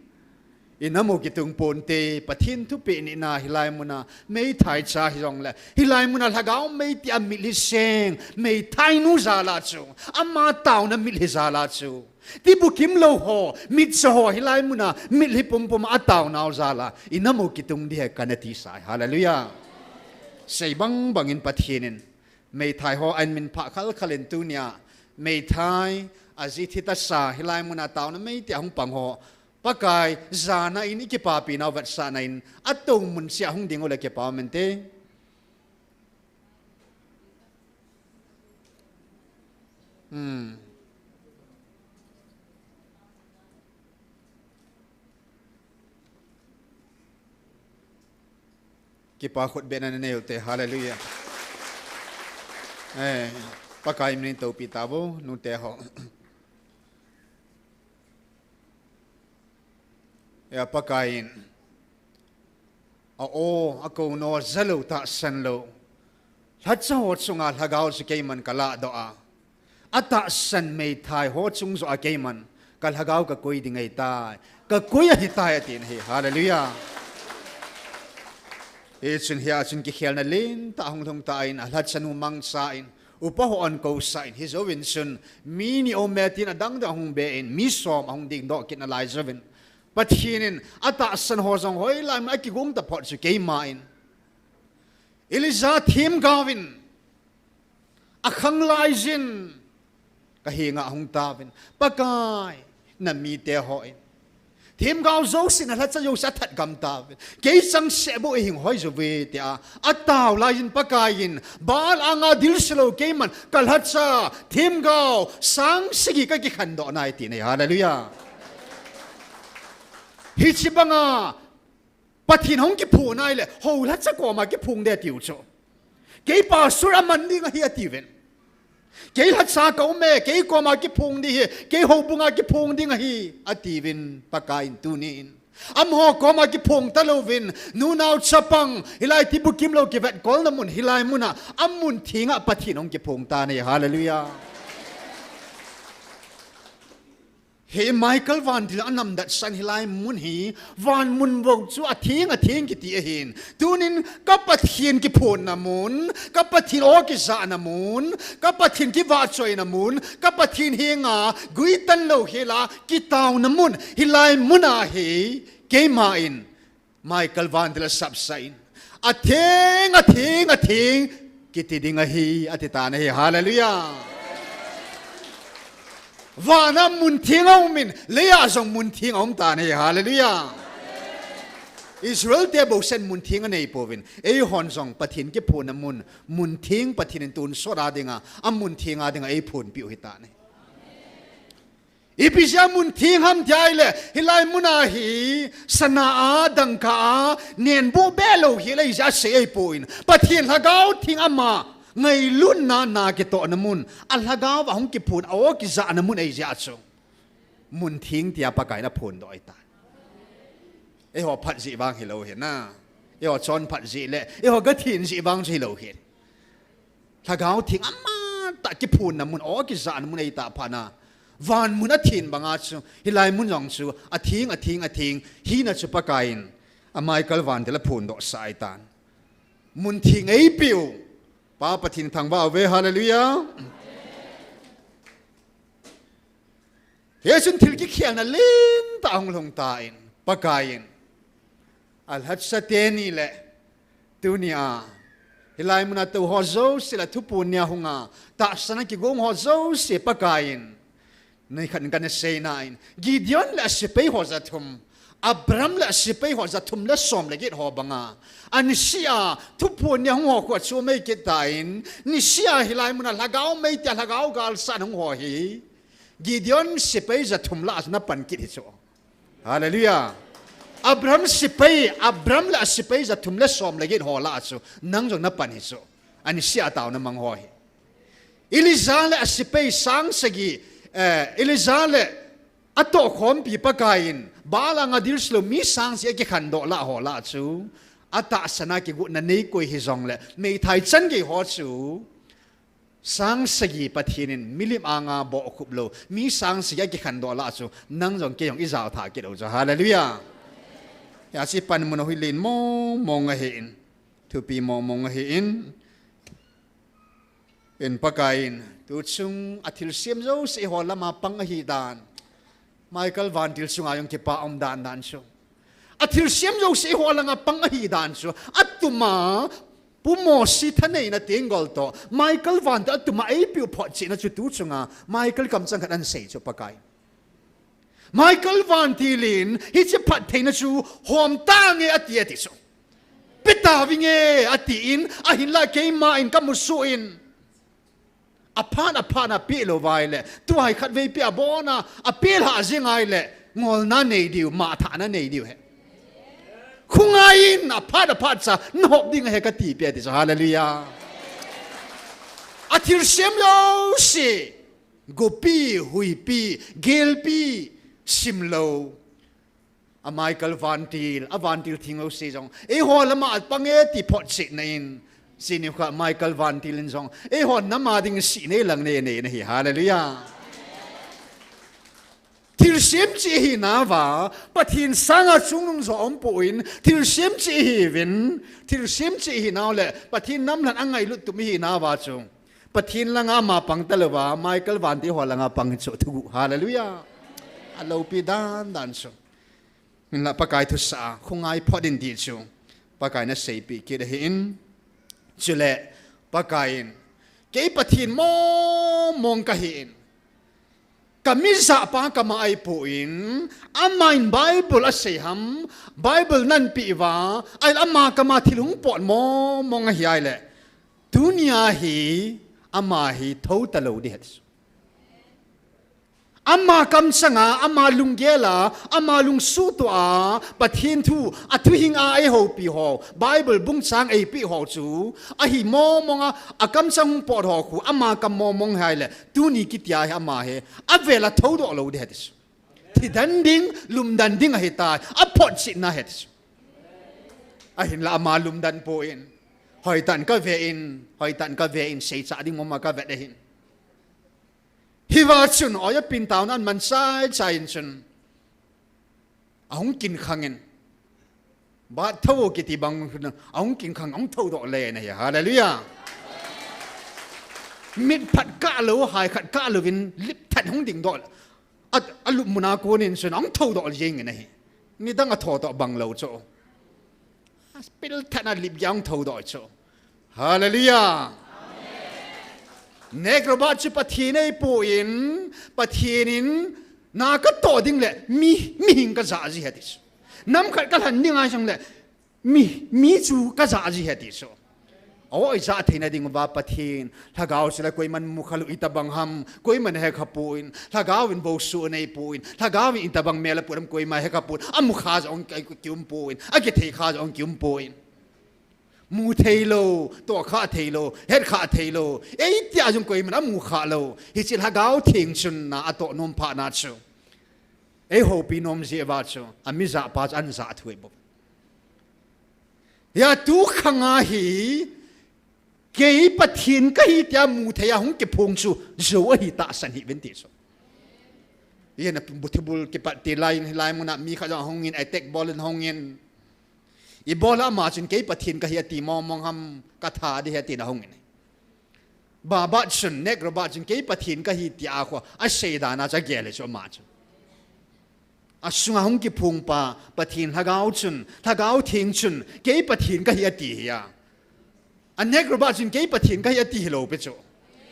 inam u kitung ponte, Pathen thupeh nina hilai muna meithai cha hijongle, hilai muna Lhagao mei tia mitlhi seng, meithai nu jal a chu, ama taona mitlhi jal a chu, tibukim lou ho, mitcho ho hilai muna mitlhi pumpum a ataonau jal a, inam u kitung ding ahi kana tisai. Hallelujah. Sei bangbang in Pathen in meithai ho ahin minphah khalkhal in tunia, meithai, aji thi tasa, hilai muna taona mei tia hung pang ho, Pakai jana in ikipapinau vetsahna in, atou mun cheh a hung ding ule kipa um inte. Hmm. Kipa khut behna nanei ute, hallelujah. Eh, Pakai min in toupi tauvo, nute ho. Ya Pakai in, a-o, akou no, jalou tahsan lou lhacha ho chunga Lhagao chu keiman kaladoh a, atahsan meithai ho chung joh a keiman ka Lhagao kakoi ding ahitai, kakoi ahitai atin ahi. Hallelujah. Hichun hia chun kikhelna lentah hung lhung tan, alhacha nu mangchan, upa ho ahin kousah in, hijouvin chun mi ni aume tin adang dang ahung be in, mi som ahung dingdoh kit nalai jouvin, Pathen in atahsan ho jong hoilai mun akigong taphot chu keima in, Elijah themgao in akhang laijin kahenga ahung tauvin, Pakai, namite ho in themgao jouse, nalhacha jouse athat gam tauvin, kei changseh bou eihin hoi jouve tia atao laijin, Pakai in Baal anga dilse lou keiman ka lhacha themgao sang sagi kakikhandoh nai atin ahi. Hallelujah. Hiche banga Pathen hung kiphong nai le, hou lhacha koma kiphong ding atiu chu. Kei pastor aman ding ahi atiuvin. Kei lhacha ka um e, kei koma kiphong ding ahi, kei houbunga kiphong ding ahi atiuvin, Pakai in tunin. Amaho koma kiphong talouvin, nunao chapang, hilai tibukim lou kivetkolna mun, hilai muna, amun thenga Pathen hung kiphong tan ahi. Hallelujah. Hi Michael vantil anamdatsan hilai mun hi, van mun bou chu atheng atheng kiti ahin. Tunin ka Pathen kiphonna mun, ka Pathen o kijahna mun, ka Pathen kivahchoina mun, ka Pathen henga guitan louhela kitaona mun, hilai muna hi keima in Michael vantil asapsah in, atheng, atheng, atheng kiti ding ahi, ati tan ahi. Hallelujah. Vana mun theng aumin, leiya jong mun theng aum tan ahi. Hallelujah. Israel te bou sen mun theng anei pouvin, eihon jong Pathen kiphonna mun, mun theng Pathen in tonsot a dinga, amun theng a dinga eiphonpiu ahitan ahi. Ipi jeh a mun theng ham tia ahile, hilai muna hi sana a, dangka a, nenboh be lou hel ahi jeh a sei ahipon, Pathen Lhagao Theng ama Ngailutna na kitohna mun, a lhagao va hung kiphun, a aw kijahna mun eijeh chu. Mun theng tia Pakaiyin aphondoh ahitai. Eiho phat jeh vang hilou hina. Eiho chonphat jeh le, eiho gathen jeh vang chu hilou hin. Lhagao theng amatah kiphunna mun, aw kijahna mun ahitah phatna. Van mun athen banga chu, hilai mun jong chu, atheng, atheng, atheng, hina chu Pakaiyin. A Michael vantil aphondohsah ahitan. Mun theng eipeu. Pa Pathen thangvah uve, hallelujah. Hichun thil kikhelna lentah ahung lhung tan, Pakaiyin. Alhatsate ni le, tunia. Hilai muna tou ho jouse le thuphon nia hunga, tahsana kigong ho jouse Pakaiyin. Neikhat kana seina in, Gideon le asepai ho jathum, Abram le asepai ho jathum le som le get ho banga. Anisia, thuphon nia hung ho khu achu mei kit tan, nisia hilai muna lhagao mei tia lhagao galsatna hung ho hi. Gideon sepai jathum lah a chu napan kit hi chu. Hallelujah. Abram sepai, Abram le asepai jathum le som le get ho lah a chu. Nang jong napan hi chu. Anisia taona mang ho hi. Elijah le asepai sang sagi, eh, Elijah le atohkhompi Pakaiyin, Baal anga dil silou mi sang sagi akikhandoh lah ho lah chu, atahsana kigotna neikoi hijongle, meithai chan gei ho chu, sang sagi Pathen in milim anga bohkhup lou, mi sang sagi akikhandoh lah chu, nang jong kei jong ijao tha kit u chu, hallelujah. Hiche panmun hi len mong mong ahin, thupi mong mong ahin, in Pakaiyin, tuchung a thilsem jouse eiho lama pang ahi dan. Michael vantil chunga jong kipa um dan dan chu. A thilsem jouse eiho langa pang ahi dan chu. Atuma, Pu Mosi thaneina tenggol toh, Michael vantil atuma eipeu photchetna chu tuchunga, Michael kamchang khat ahin sei chu Pakaiyin. Michael vantil in, hiche phattheina chu hom tange ati, ati chu. Pe tauvinge, atin, ahinlah keiman kamusuh in. Aphat, aphat a pe lou vai le, tua hi khatvei pe abona, ape lhah jing ngai le, ngolna nei diu, mangthahna nei diu ahi. Khongai in, aphat, aphat cha, nahop ding ahi kati pe ati chu, hallelujah. A thilsem jouse, gopi, huipi, gelpi, simlou. A Michael vantil, a vantil theng jouse jong. Eiho lama apang e ti photchetna in. Sini kha Michael vantil in jong. Eiho nama ding sih nei lang nei nei na hi. Hallelujah. Thilsem cheh ihinauva, Pathen sanga chungnung jo umpon, thilsem cheh ihiuvin, thilsem cheh ihinau le, Pathen nam lhan angailut tup ihinauva chu. Pathen langa ama pang talouva, Michael vantil ho langa pang chu thuguh. Hallelujah. Aloupi dan dan chu. Hinlah Pakai thusah a, khongai phot in ti chu. Pakaiyin aseipeh kit ahin. Chule, Pakaiyin. Kei Pathen mong mong kahin. Ka mijahpa kama ahipon, aman Bible asei ham, Bible nanpeh uva, ahile ama kama thil hung pot mong mong ahi ahile. Tunia hi, ama hi thou talou ding ahi. Ama kamchanga, ama lunggel a, ama lungsuhtoh a, Pathen thu, athuhing a eihoupi ho, Bible bung chang eipeh ho chu, ahi mong mong a, akamchang hung pot ho khu, ama kam mong mong ahi ahile, tuni kitia hi ama hi, avel a thoudoh lou ding ahi ti chu. Thidan ding, lumdan ding ahitai, aphotchetna ahi ti chu. Ahinlah ama lumdan pon, hoitah in kave in, hoitah in kave in, seicha ding mama kave ahin. Hiva chun, oi apin taona aman chai chai in chun. Ahung kinkhang in. Bat thou kiti bang, ahung kinkhang, ahung thoudoh le na hi. Hallelujah. Mit phat kah lou, hai khat kah louvin, lip that hung dingdoh. A, alup muna konin chun, ahung thoudoh jeng in ahi. Nidang a thoudoh bang lou chu. Pil that na lip jang thoudoh chu. Hallelujah. Nek Robert chu Pathen ahipon, Pathen in na katoh ding le mi, mihing kaja ji ahi ti chu. Nam khat kalhen ding ahi jongle mi, mi chu kaja ji ahi ti chu. Aw, ijat theina ding uva Pathen, lhagao chu le koiman mukha lou itobang ham, koiman hekha pon, lhagao in vohsoh nei pon, lhagao in itobang mel aput ham koima hekha pon, amukha jong kium pon, akithei kha jong kium pon. Mu thei lou, tohkhah thei lou, hetkha thei lou. Ei tia jong koiman amu kha lou. Hiche Lhagao Theng chun na atoh nom phat na chu, ei houpi nom jeh uva chu, amijah pa chu anjah thu ahi bou. Hia tu khang a hi, kei Pathen kahi tia mu thei a hung kiphong chu, jou ahi tahsan hih uvin ti chu. Hia na bu thibul kipat ti lai, lai mun a mi khat jong ahung in, attack bol in ahung in. Ibola ama chun kei Pathen kahi ati mong mong ham, katha ding ahi ati na ahung in. Baba chun, Nat Roberts chun kei Pathen kahi tia khu asei dan a chu agel e chu ama chun. Asunga hung kiphong pa Pathen Lhagao chun, Lhagao Theng chun, kei Pathen kahi ati hia. A Nat Roberts chun kei Pathen kahi ati hilou pi chu.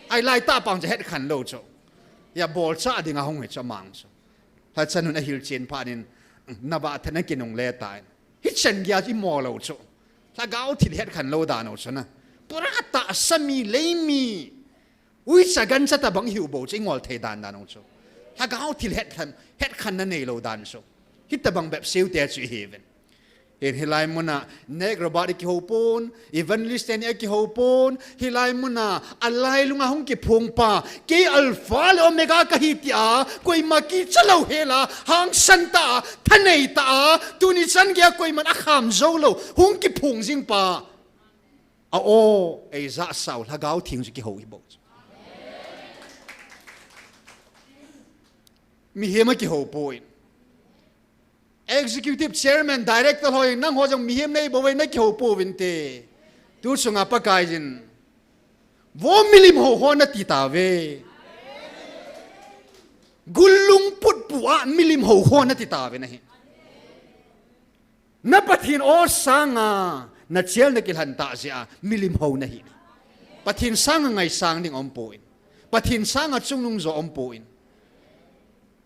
Ahilai tah pa chu hetkhen lou chu. Hia bolcha dinga hung hi chu amang chu. Lhacha nun ahilchen phat in, na vah tha na kinungle tai. Hichan geiya chu imo lou chu. Lhagao thil hetkhen lou dan u chu na. Pura tahsa mi, lei mi. Uicha gancha tabang ihiu bou chu ingol thei dan dan u chu. Lhagao thil hetkhen, hetkhen na neilou dan chu. Hitabang bep seiu te chu ihi uvin. Hin hilai mun a, Nat Roberts i kihou pon, Evangelist teni akihou pon, hilai mun a, alailunga hung kiphong pa, kei Alpha le Omega kahi tia, koima kicha lou hel a, hangsan tah a, thanei tah a, tuni chan geiya koiman akham jou lou, hung kiphong jing pa. A o, eijah sau, Lhagao Theng chu kihou hi bou. Mihem a kihou poi. Executive Chairman, Director ho in, nangho jong mihem nei bou ve, na kihou pouvin te. Tu chunga Pakai in, vo milim hou ho nati tauve. Gullung putpu a milim hou ho nati tauve nahi. Na Pathen o sanga, na chel na kilhen tah jeh a, milim hou nahi. Pathen sanga ngaisang ding umpon. Pathen sanga chungnung jo umpon.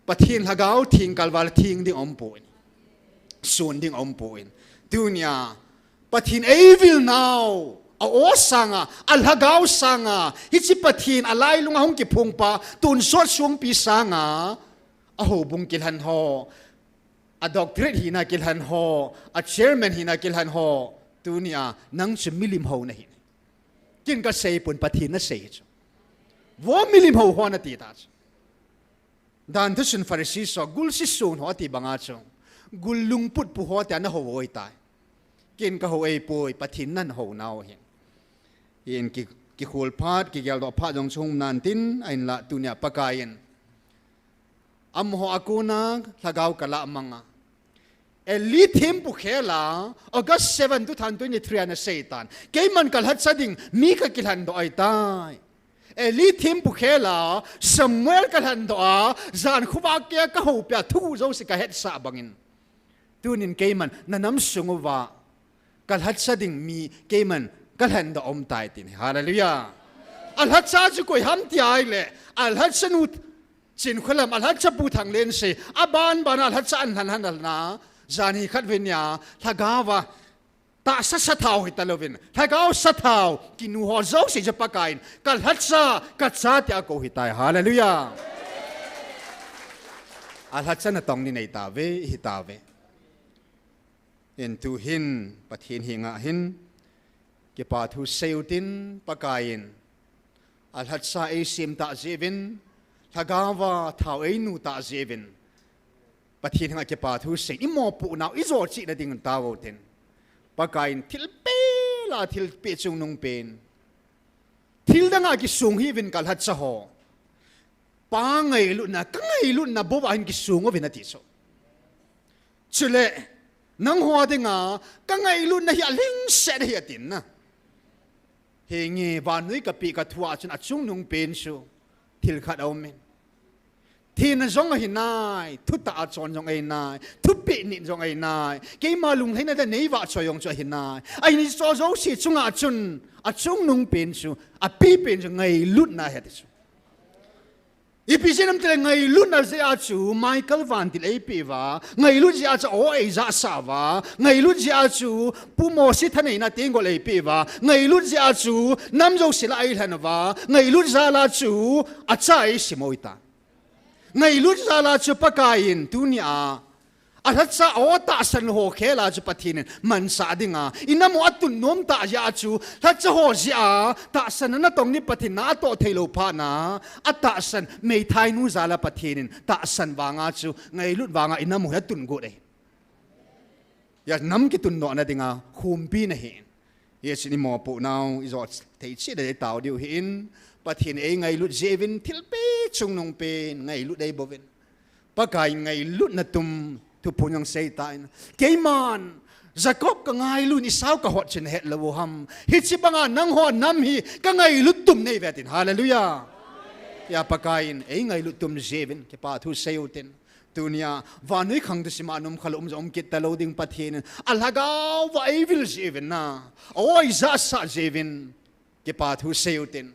Pathen Lhagao Theng kalval theng ding umpon. Sun ding umpon. Tunia, Pathen eivil nau, a o sanga, a Lhagao sanga, hiche Pathen alailunga hung kiphong pa, tonsot songpi sanga, a houbung kilhen ho, a doctorate hina kilhen ho, a chairman hina kilhen ho, tunia, nang chu milim hou nahi. Ken kasei pon Pathen nasei chu. Vo milim hou ho nati ta chu. Dan thusun Pharisee ho, gulsi sun ho ati banga chu. Gullung putpu ho tia nahou u ahitai. Ken kahou eipoi, Pathen in ahou nau ahi. Hin ki, kikhol phat, kigeldoh phat jong chu hung um nantin, ahinlah tunia Pakai in. Amaho a kona, Lhagao kalah manga. Eli thempu khel a, August seven, two thousand twenty-three a nasei tan. Keiman kalhacha ding, mi kakilhen doh ahitai. Eli thempu khel a, Samuel kalhen doh a, jan khovah keiya kahoupi a, thuguh jouse kahetsah bangin. Tunin keiman, nanam sung uva, kalhacha ding mi, keiman, kalhen doh aum tai tin. Hallelujah. Alhacha chu koi ham ti ahile, alhacha nu Chinkholam, alhacha Pu Thanglen sei, aban ban alhacha an lhan lhan lhan a, jan hi khat vin nia, Lhagao a, tahsa sathau hita louvin, Lhagao sathau, kinu ho jouse chu Pakaiyin, kalhacha, kacha tia akou hitai, hallelujah. Alhacha natong ni nei tauve, ihi tauve. Hin tuhin, Pathen henga hin, kipa thu seiyu tin, Pakaiyin, alhacha eisem tah jeh uvin, Lhagao a thau einu tah jeh uvin, Pathen henga kipa thu sei, imopoh nau, ijo cheh na ding taovin tin. Pakaiyin thilpeh la, thilpeh chungnung pen. Thil danga kisong hih uvin kalhacha ho. Pa ngailutna, kangailutna bou ahin kisong uvin ati chu. Chule, nangho dinga, kangailutna hi alhingset ahi atin na. Henge, vannoi kapeh kathua chun achungnung pen chu, thil khat aumin. Thina jong ahi nai, thutah a chon jong ahi nai, thupeh nit jong ahi nai, keima lunglhaina dan nei vahchoi jong chu ahi nai. Ahin hiche jouse chunga chun, achungnung pen chu, api pen chu ngailutna ahi ati chu. Ipi jeh ham itile ngailutna jeh a chu, Michael vantil eipeh uva, ngailut jeh a chu o eijahsah uva, ngailut jeh a chu, Pu Mosi thaneina tenggol eipeh uva, ngailut jeh a chu, nam jouse lah a eilhen uva, ngailut jal a chu, acha eisim u ahitai. Ngailut jal a chu Pakaiyin tunia, Alhacha ho tahsan ho khel a chu Pathen in mansah dinga, inam u atun nom tah jeh a chu, lhacha ho jeh a tahsan natong ni Pathen na atoh thei lou phat na, atahsan meithainu jal a Pathen in tahsan vang a chu, ngailut vang a inam u hi atun got ahi. Hia nam kitun doh na dinga, khumpi na hi. Hia chun imopoh nau, ijo thei cheh le itao diu hin, Pathen in eingailut jeh uvin, thilpi chungnung pen, ngailut eiboh uvin. Pakai in ngailutna tum, thuphon jong sei tan. Keiman, Jacob kangailut in Esau kahot chu nahet lou u ham. Hiche banga nangho nam hi kangailut tum nei ve tin. Hallelujah. Hia Pakai in eingailut tum jeh uvin, kipa thu sei u tin. Tunia, vannoi khang thusima nom khalou um jong um kit talou ding Pathen in. Alhagao va eivil jeh uvin na. Oi, jahsah jeh uvin. Kipa thu sei u tin.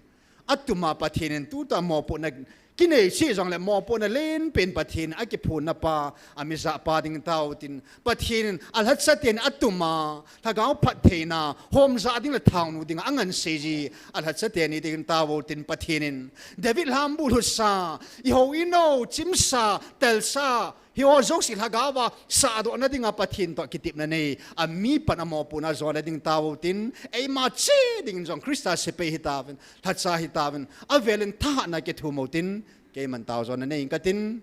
Atuma Pathen in tuta mopohna kinei cheh jongle mopohna lenpen Pathen in akiphonna pa, amijah pa ding tao tin. Pathen in alhacha teni atuma, lhagao phattheina, homjah ding le thaonu dinga angansei ji, alhacha teni ding tao tin Pathen in. David lhambu lhutsa, ihou inou, chimsa, telsa, hiho jouse lhagao va sahdoh na dinga Pathen toh kitepna nei, ami pan amopohna jona ding tao tin, eima cheh ding jong Christa sepai hitauvin, lhacha hitauvin, avel in thahatna kithum u tin, keiman tao jona nei ing katin,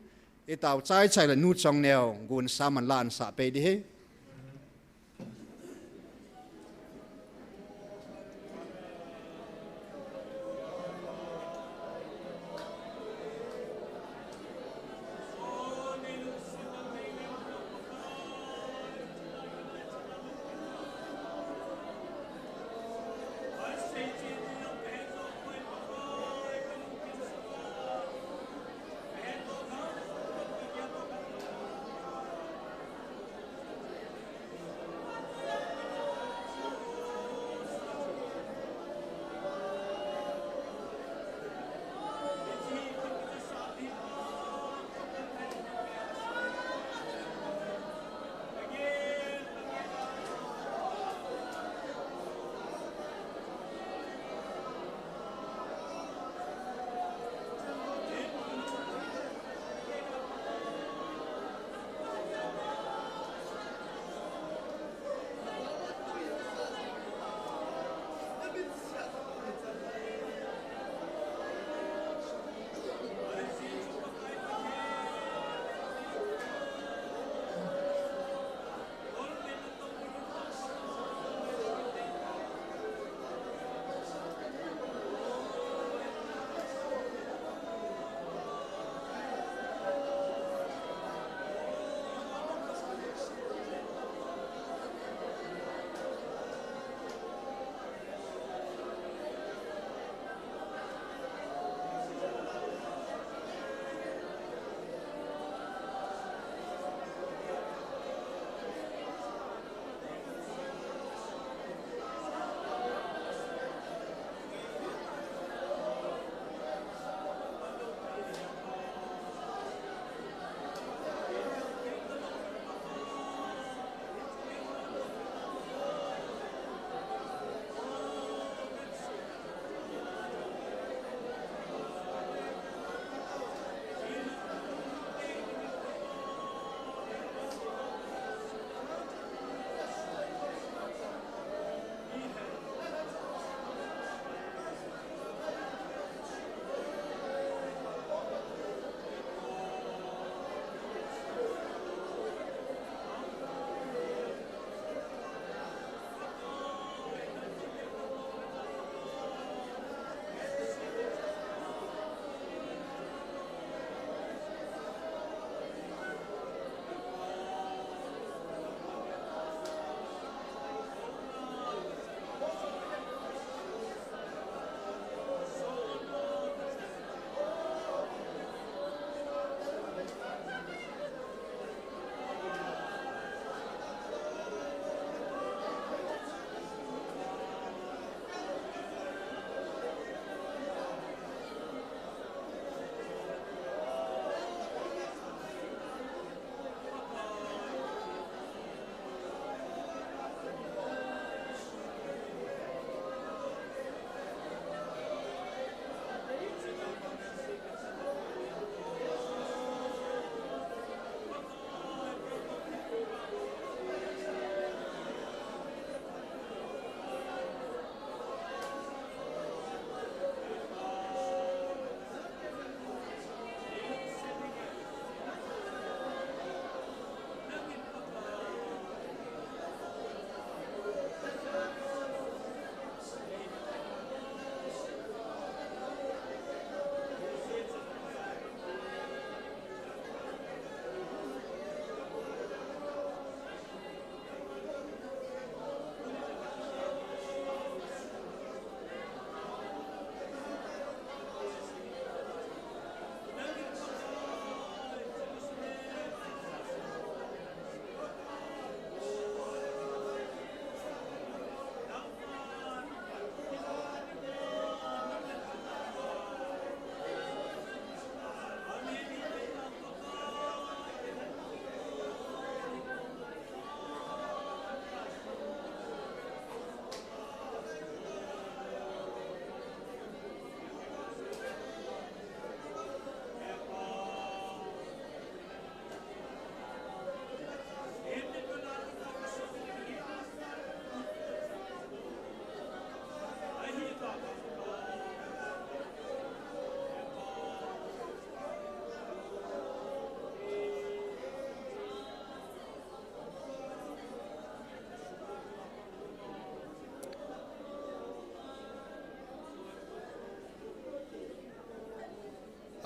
itao chaichai le nu Chongneo, gunsa man la ansah pei ding ahi.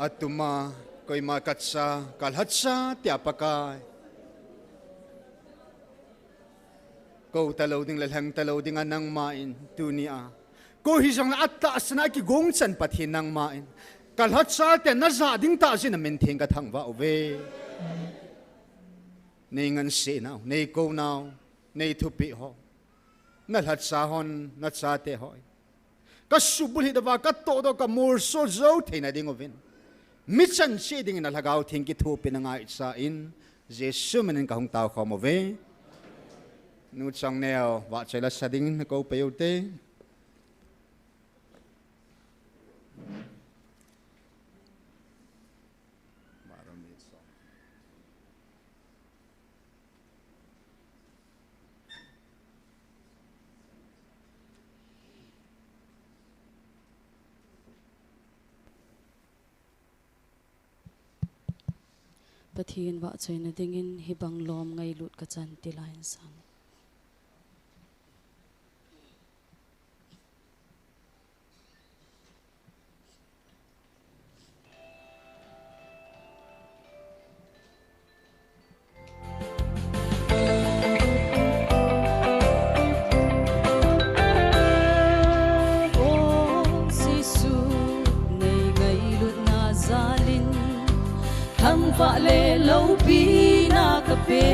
Atuma, koima kacha, kalhacha, tia Pakai. Kou talou ding le lhang talou ding a nangma in, tunia. Kou hijongle atahsan a kigong chan Pathen nangma in. Kalhacha te naja ding tah jeh in namin theng kathangvah uve. Nei ngansena u, nei kouna u, nei thupeh ho. Nalhacha hon, nachate ho. Kasubulhit uva, katohdoh, kamolso jou theina ding uvin. Michan cheh dingin nalhagao theng kithopina ngaicha in, Jesu minin kahung taokhom uve. Nu Chongneo, vahchoi lasa dingin nakou peh ute. Pathen vahchoina dingin hibang lom ngailut kachan ti laiyin sang. O Jesu, nei ngailutna jalin, thangvah le loupina kape.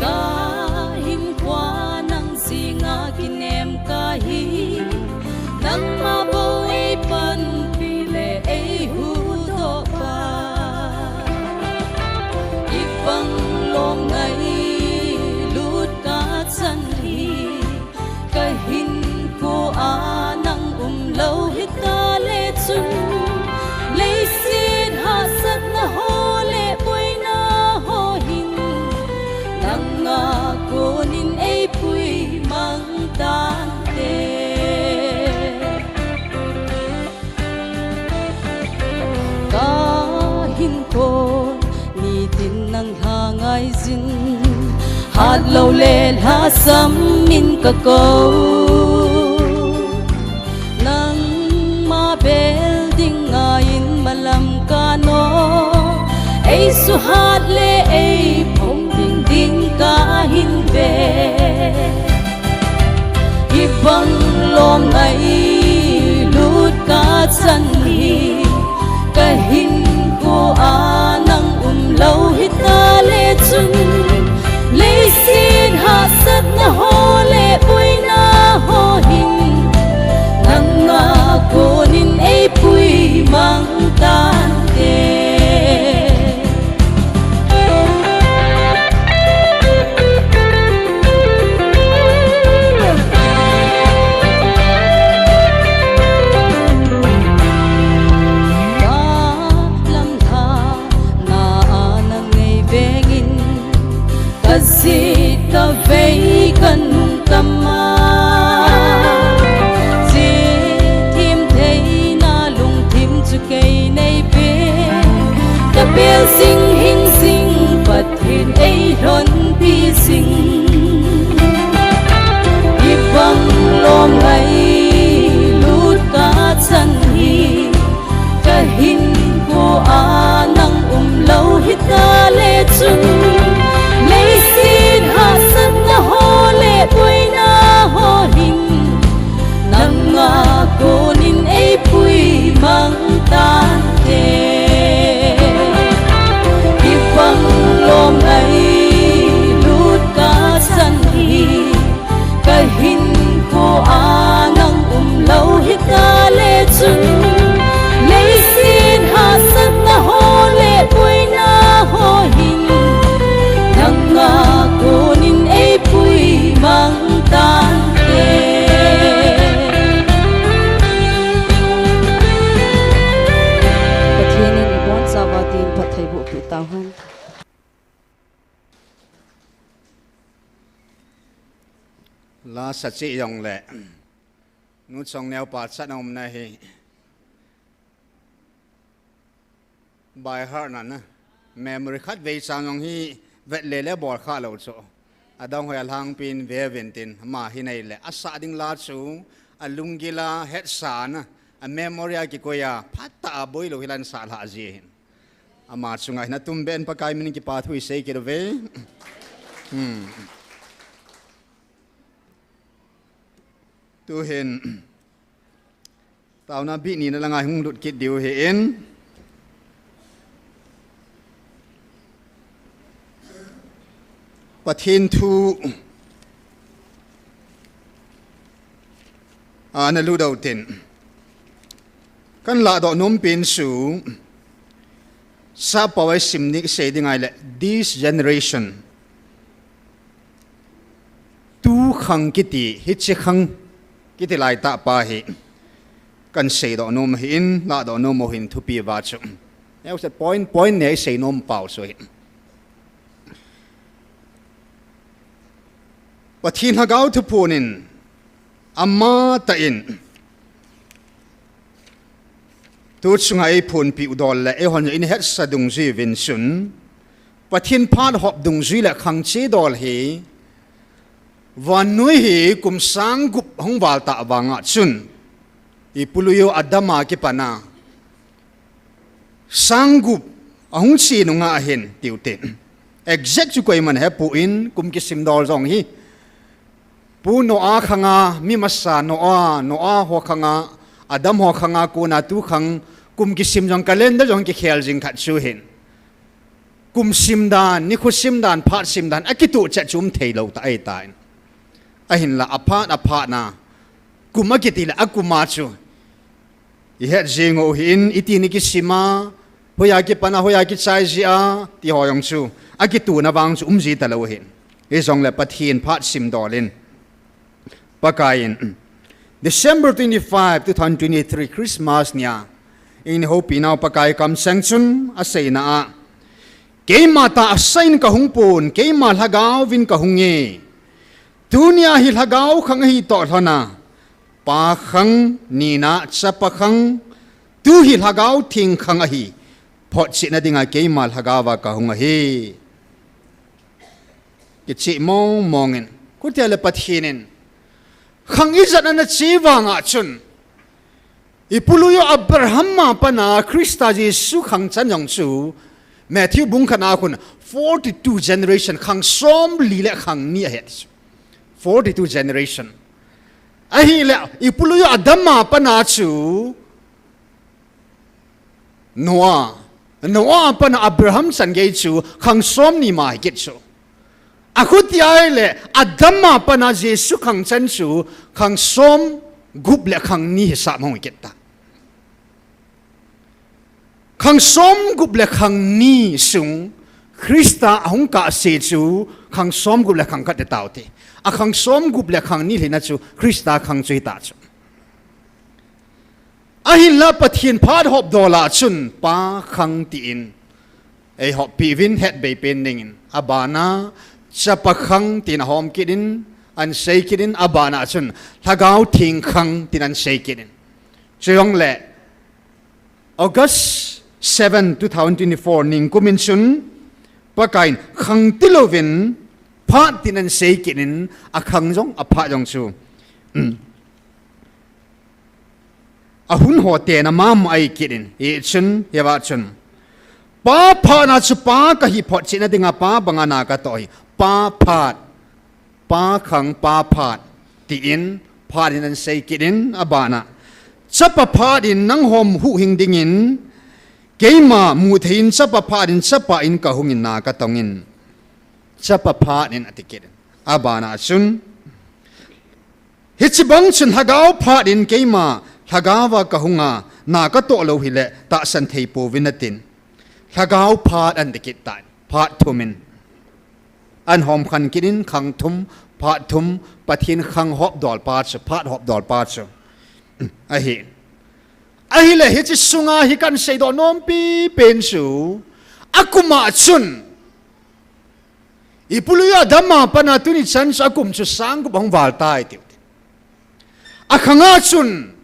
Kahinkhoa nang jenga kinem kahi, nangma bou eipanpi le eihuhdohpa. Hibang lom ngailut kachan hi, kahinkhoa nang umlou hita le chun, leiset hahsatna ho le boina ho hin, nanga konin eipuimang tante. Kahinkho nitin nang lha ngaijin, hatlou le lhasam in kakou. Nangma bel ding ngaiyin malam kano, eisuhat le eiphong ding ding kahin ve. Hibang lom ngailut kachan hi, kahinkhoa nang umlou hita le chun, leiset hahsatna ho le boina ho hin, nanga konin eipuimang tante. Kalamlhahna a nang neivengin, kajet kavei kanung tama. Chethim theina lungthim chu kei neipe, kabel jing hing jing Pathen eilhonpi jing. Hibang lom ngailut kachan hi, kahinkhoa nang umlou hita le chun, leiset hahsatna ho le boina ho hin, nanga konin eipuimang tante. Hibang lom ngailut kachan hi, kahinkhoa nang umlou hita le chun, leiset hahsatna ho le boina ho hin, nanga konin eipuimang tante. Pathen in ibonchauva din phattheiboh peh tauhen. Lasa cheh jongle, Nu Chongneo pachatna umna hi by heart na na, memory khatvei chan jong hi vet le le bol khalou chu, adang hoi alhangpin veuvin tin, ama hi neile asah ding la chu, alunggil a hetsahna, a memory a kikoi a, phat tah a boi lou hi la in sah lha ji hin. Ama chunga hin atum ben Pakai min in kipa thu i sei kit uve. Hmm. Tu hin, taona bih ni na langa hung lut kit diu hi in. Pathen thu, a, na lut dau tin. Kan lahdoh nom pen chu, sap pau a i sim ni i sei ding ahile, this generation. Tu khang kiti, hiche khang kiti lai tah pa hi. Kan seidoh nom hi in, lahdoh nom u hin thupi va chu. Neuse point, point ne i sei nom pau chu hi. Pathen Lhagao thuphon in, ama tah in, tu chunga ei phonpi u dol le, ei hon in hetsa dungjui vin chun, Pathen phat hop dungjui le khang che dol hi, vannoi hi kum sang gup hung val ta vanga chun, i pului u Adam a kipan a, sang gup ahung che nunga hin tiu te. Exact chu koiman he pu in kum kisim dol jong hi. Pu Noah khanga, mi masa Noah, Noah ho khanga, Adam ho khanga, kona tu khang, kum kisim jong calendar jong kikhel jing khat chu hin. Kum sim dan, nikho sim dan, phat sim dan, akituh chet chu um thei lou ta ahi ta in. Ahinla, aphat, aphat na, kum akiti le, akum a chu. I het jing u hi in, iti ni kisim a, hoiya kipan a, hoiya kichai ji a, ti ho jong chu, akituh na vang chu um ji ta lou hin. Hijongle Pathen phat sim dol in. Pakai in, December twenty-five, two thousand twenty-three, Christmas nia, in houpi nau Pakai kamsang chun aseina a, keima tahsa in kahung pon, keima Lhagao vin kahung e. Tunia hi Lhagao khang ahi toh lhon a, Pa khang, nina Chapa khang, tu hi Lhagao Theng khang ahi, photchetna dinga keima Lhagao va kahung ahi. Kicheh mong mong in, kutia le Pathen in, khang ijat ana che vanga chun, i pului u Abraham a pat a Christa Jesu khang chan jong chu, Matthew bung khat a khun, forty-two generation, khang som li le khang ni ahet chu. Forty-two generation. Ahile, i pului u Adam a pat a chu, Noah. Noah a pat a Abraham chan gei chu khang som ni ma hi kit chu. Akhuti ahile Adam a pat a Jesu khang chan chu khang som gup le khang ni hisap hung hi kit ta. Khang som gup le khang ni sung Christa ahung kah se chu khang som gup le khang khat te tau te. A khang som gup le khang ni lhina chu Christa khang chu hita chu. Ahinla Pathen phat hop dol a chun Pa khang tin ei hoppi uvin het bei pen dingin. Abana Chapa khang tin ahom kit in, an sei kit in, abana chun Lhagao Theng khang tin an sei kit in. Chujongle August seven, two thousand twenty-four ningkum in chun Pakai in khang tilouvin phat tin an sei kit in, akhang jong aphat jong chu. Ahun ho tena mama ahi kit in, hichun, hiva chun. Pa phat na chu Pa kahi photchetna dinga Pa banga na katoh hi. Pa phat, Pa khang, Pa phat, tin, phat in an sei kit in, abana. Chapa phat in nangho huhhing dingin, keima mu thei in Chapa phat in Chapa in kahung in na katong in. Chapa phat in ati kit in. Abana chun. Hiche bang chun Lhagao phat in keima Lhagao va kahung a, na katoh lou hile tahsan thei pouvin atin. Lhagao phat an ti kit tan, phat thum in. An hom khan kit in khang thum, phat thum, Pathen khang hop dol pa chu, phat hop dol pa chu. Ahi. Ahile hiche sunga hi kan seidoh nompi pen chu, akum a chun, i pului u Adam a pat a tuni chan chu akum chu sang gup ahung val tai tiu. Akhang a chun,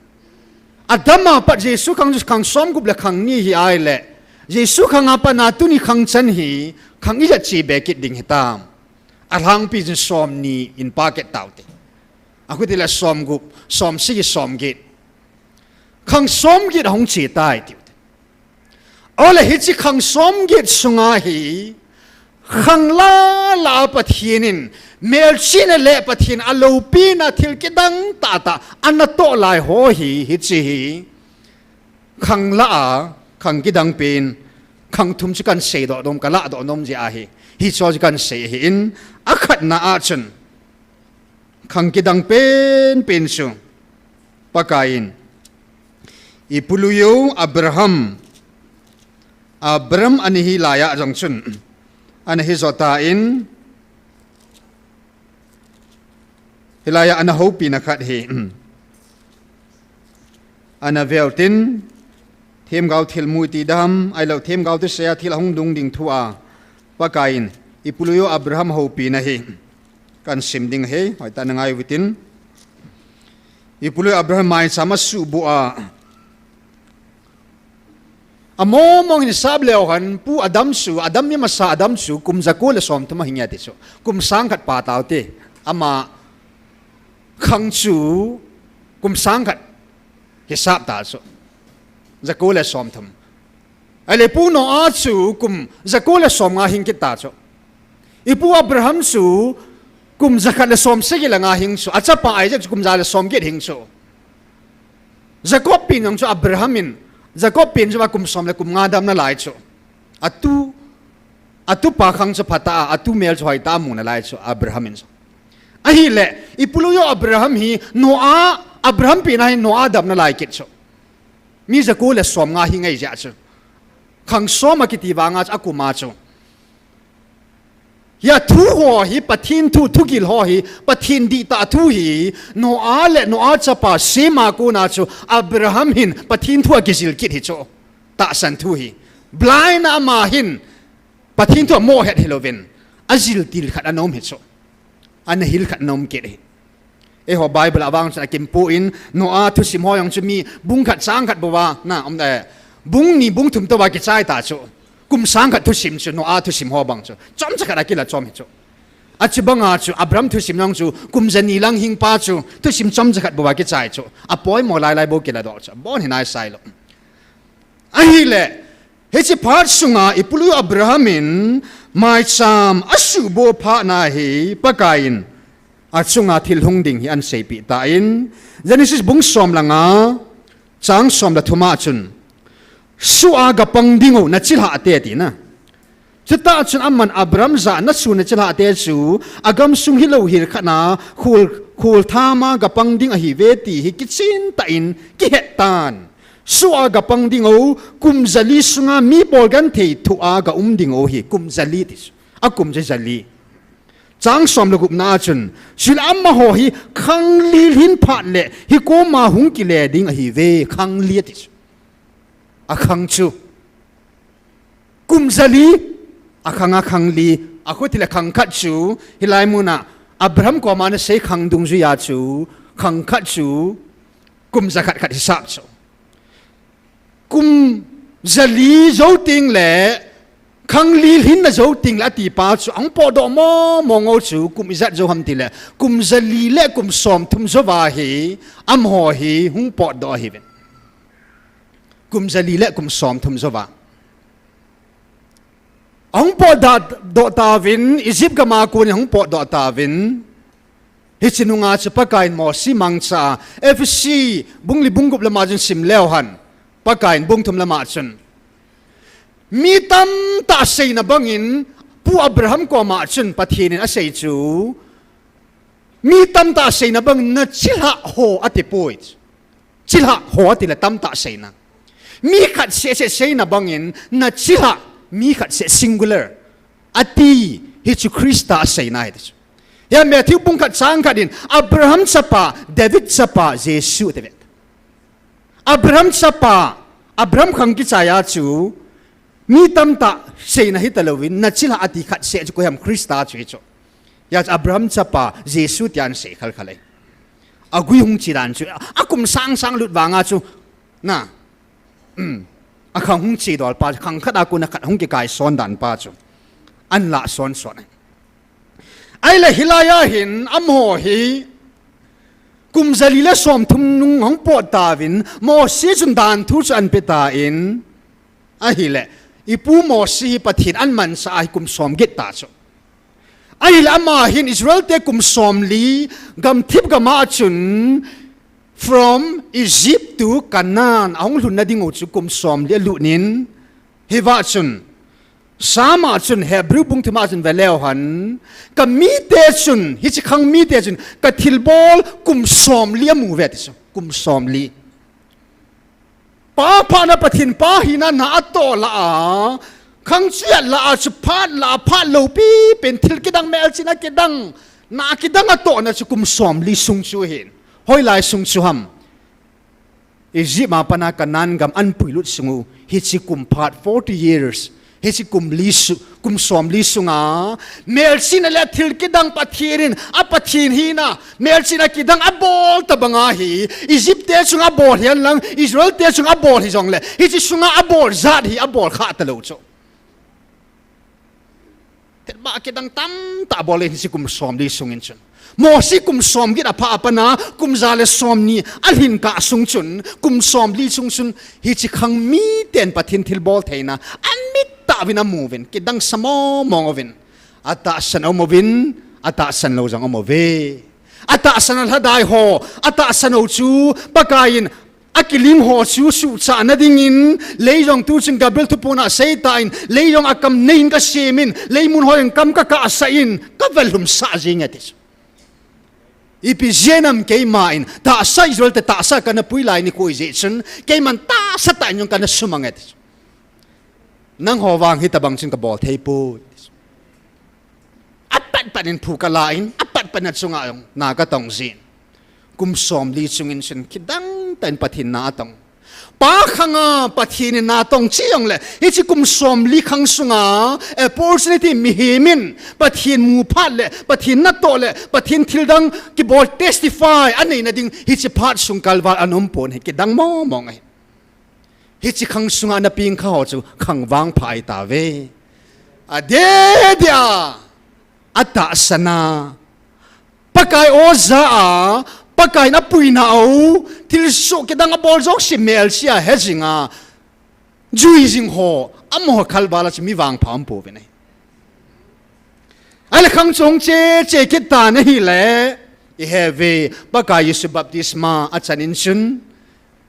Adam a pat Jesu khang chu khang som gup le khang ni hi ahile, Jesu khang a pat a tuni khang chan hi, khang ijat che be kit ding hitam. Alhangpi chun som ni in pa kit tau te. Akhuti le som gup, som sagi, som get. Khang som get ahung che tai tiu. Ole hiche khang som get sunga hi, khang la la Pathen in, melchihna le Pathen aloupina thil kidang tah tah, ana toh lai ho hi, hiche hi. Khang la a, khang kidang pen, khang thum chu kan seidoh nom, ka lahdoh nom jeh ahi. Hiche chu kan sei ahin, akhatna a chun. Khang kidang pen pen chu. Pakaiyin. Ipului u Abraham. Abraham ana hi laiya jong chun. Ana hi jo tan. Hilaiya ana houpina khat hi. Ana vel tin. Themgao thilmu iti dam. Ahilou themgao thusei a thil ahung dung ding thu a. Pakaiyin. Ipului u Abraham houpina hi. Kan sim ding ahi, hoitah in ngai uvitin. Ipului u Abraham maicham asuhboh a. Among mong hin sap leu hen, Pu Adam chu, Adam mi masa Adam chu, kum jako le som thum ahi nge ti chu. Kum sang khat pha taute, ama khang chu, kum sang khat hi sap ta chu. Jako le som thum. Ahile Pu Noah chu kum jako le som nga hing kit ta chu. Ipu Abraham chu kum jakhat le som sagi le nga hing chu. Achapa Isaac chu kum ja le som get hing chu. Jacob pen jong chu Abraham in, Jacob pen chu a kum som le kum nga dam nalai chu. Atu, atupa khang chu phatah a, atu mel chu hoitah a mu nalai chu Abraham in chu. Ahile, ipului u Abraham hi Noah, Abraham pen a hi Noah dam nalai kit chu. Mi jako le som nga hi ngai jeh chu. Khang som akiti vanga chu akum a chu. Hia thu ho hi Pathen thu, thugil ho hi Pathen dihtah thu hi Noah le Noah chapa Shem a kona chu Abraham hin Pathen thu akijil kit hi chu. Tahsan thu hi. Blind a ama hin Pathen thu amoh het hilouvin. Ajil til khat ana um hi chu. Ana hil khat ana um kit hi. Eiho Bible a vang chun akimpoh in, Noah thusim ho jong chu mi bung khat chang khat bou a, na, um, eh, bung ni bung thum tou a kichai ta chu. Kum sang khat thusim chu, Noah thusim ho bang chu. Chomcha khat a kila chom hi chu. Achu banga chu, Abraham thusim jong chu, kum jani lang hing pa chu, thusim chomcha khat bou a kichai chu. Apoimo lai lai bou kila doh chu. Bon hi nai sai lou. Ahile, hiche phat sunga ipului u Abraham in maicham asuhboh phat na hi Pakaiyin achunga thil hung ding hi ana seipeh tan, Genesis bung som le nga, chang som le thum a chun, suh a gapang ding u nachilhah te tina. Chutah chun aman Abraham jah a nasu nachilhah te chu, agamsung hilou hel khat na, khul, khul tham a gapang ding ahiuve ti hi kichen tah in kihet tan. Suh a gapang ding u, kum jali sunga mi bol genthei thoh a gaum ding u hi, kum jali ti chu. Akum chu jali. Chang som le gup na a chun, chule amaho hi khang li lhin phat le, hi koma hung kile ding ahiuve, khang li ati chu. Akhang chu. Kum jali, akhang a khang li, akhuti le khang khat chu, hilai muna, Abraham koma nasei khang dungjui a chu, khang khat chu, kum jakhat khat hisap chu. Kum jali jou teng le, khang li lhin na jou teng le ati pa chu, ahung potdoh mong mong u chu, kum ijat jou ham ti le, kum jali le kum som thum jou va hi, amaho hi, hung potdoh ahiuvin. Kum jali le kum som thum jou va. Ahung potdoh tauvin, Egypt gam a kon in ahung potdoh tauvin. Hiche nunga chu Pakaiyin Mosi mangcha, Ephesi bung li bung gup lama chun sim leu hen. Pakaiyin bung thum lama chun. Mi tamtah seina bangin Pu Abraham koma chun Pathen in asei chu. Mi tamtah seina bangin nachilhah ho ati poi. Chilhah ho ati le tamtah seina. Mi khat seh seh seina bangin, nachilhah mi khat seh singular. Ati hi chu Christa aseina hi ti chu. Hia Matthew bung khat chang khat in, Abraham chapa, David chapa, Jesu ati ve. Abraham chapa, Abraham khang kichai a chu, mi tamtah seina hita louvin, nachilhah ati khat seh chu koiham Christa chu hi chu. Hia chu Abraham chapa, Jesu tia ana sei khal khal e. Agui hung che dan chu, akum sang sang lut vanga chu, na, um, akhang hung che dol pa, khang khat a kon a khat hung kikai son dan pa chu. Ana lah son son e. Ahile hilai a hin, amaho hi, Kum jali le somthum nung ahung pot tauvin, Mosi chun dan thu chu ahin pe tan, ahile, ipu Mosi hi Pathen in ahin mansah ahi kum somget tah chu. Ahile ama hin Israel te kum somli, gamthip gam a chun, from Egypt to Canaan, ahung lhun na ding u chu kum somli alut in, hiva chun, Psalm a chun, Hebrew bung thum a chun ve leu hen, ka mite chun, hiche khang mite chun, ka thilbol kum somli amu uve ti chu, kum somli. Pa phatna Pathen pa hina na atoh lah a, khang chu lah a chu phat lah a phat lou pipen thil kidang melchihna kidang, na kidang atohna chu kum somli sung chu ahin. Hoilai sung chu ham. Egypt a pat a Canaan gam ahin puilut sung u, hiche kum phat forty years, hiche kum li su, kum somli sunga, melchihna le thil kidang Pathen in, a Pathen hina, melchihna kidang abol tabang ahi, Egypt te chunga abol hihen lang, Israel te chunga abol hijongle, hiche sunga abol jat hi abol kha talou chu. Thilbol kidang tamtah abol in hiche kum somli sungin chun. Mosi kum somget apha a pat a, kum ja le somni alhin kah sung chun, kum somli sung chun, hiche khang miten Pathen thilbol theina, amit tah uvin amu uvin, kidang sa mong mong uvin, atahsan aum uvin, atahsan lou jong aum uve. Atahsan a lhadai ho, atahsan u chu, Pakai in, akilim ho chu suhchah na dingin, lei jong tu chun Gabriel thuphon a asei tan, lei jong akam nei in kasem in, lei mun ho jong kam kakah sah in, kava lhum sah jing e ti chu. Ipi jeh ham keima in, tahsa Israel te tahsa kana pui lai nikho jeh chun, keiman tahsa tah in jong kana sumang e ti chu. Nangho vang hitabang chun kabol thei poi. Apat pat in phu kala in, apat pat in achunga jong na katong jin. Kum somli sungin chun kidang tah in Pathen na atong. Pa khanga Pathen in na atong cheh jongle, hiche kum somli khang sunga, opportunity mihem in, Pathen mu phat le, Pathen natoh le, Pathen thildang kibol testify, anei na ding, hiche phat sung kalval anom pon hi, kidang mong mong ahi. Hiche khang sunga ana peng kha ho chu khang vangpha ahi tauve. Adeh deh a, atahsan a, Pakai o ja a, Pakai in apuina u, thilsoh kidang abol jouse melchih a he jing a, jui jing ho, amaho kalval a chu mi vangpha aum pouve. Ahile khang chu hung che che kit tan ahile, ihe uve, Pakai Jesu baptisma achan in chun,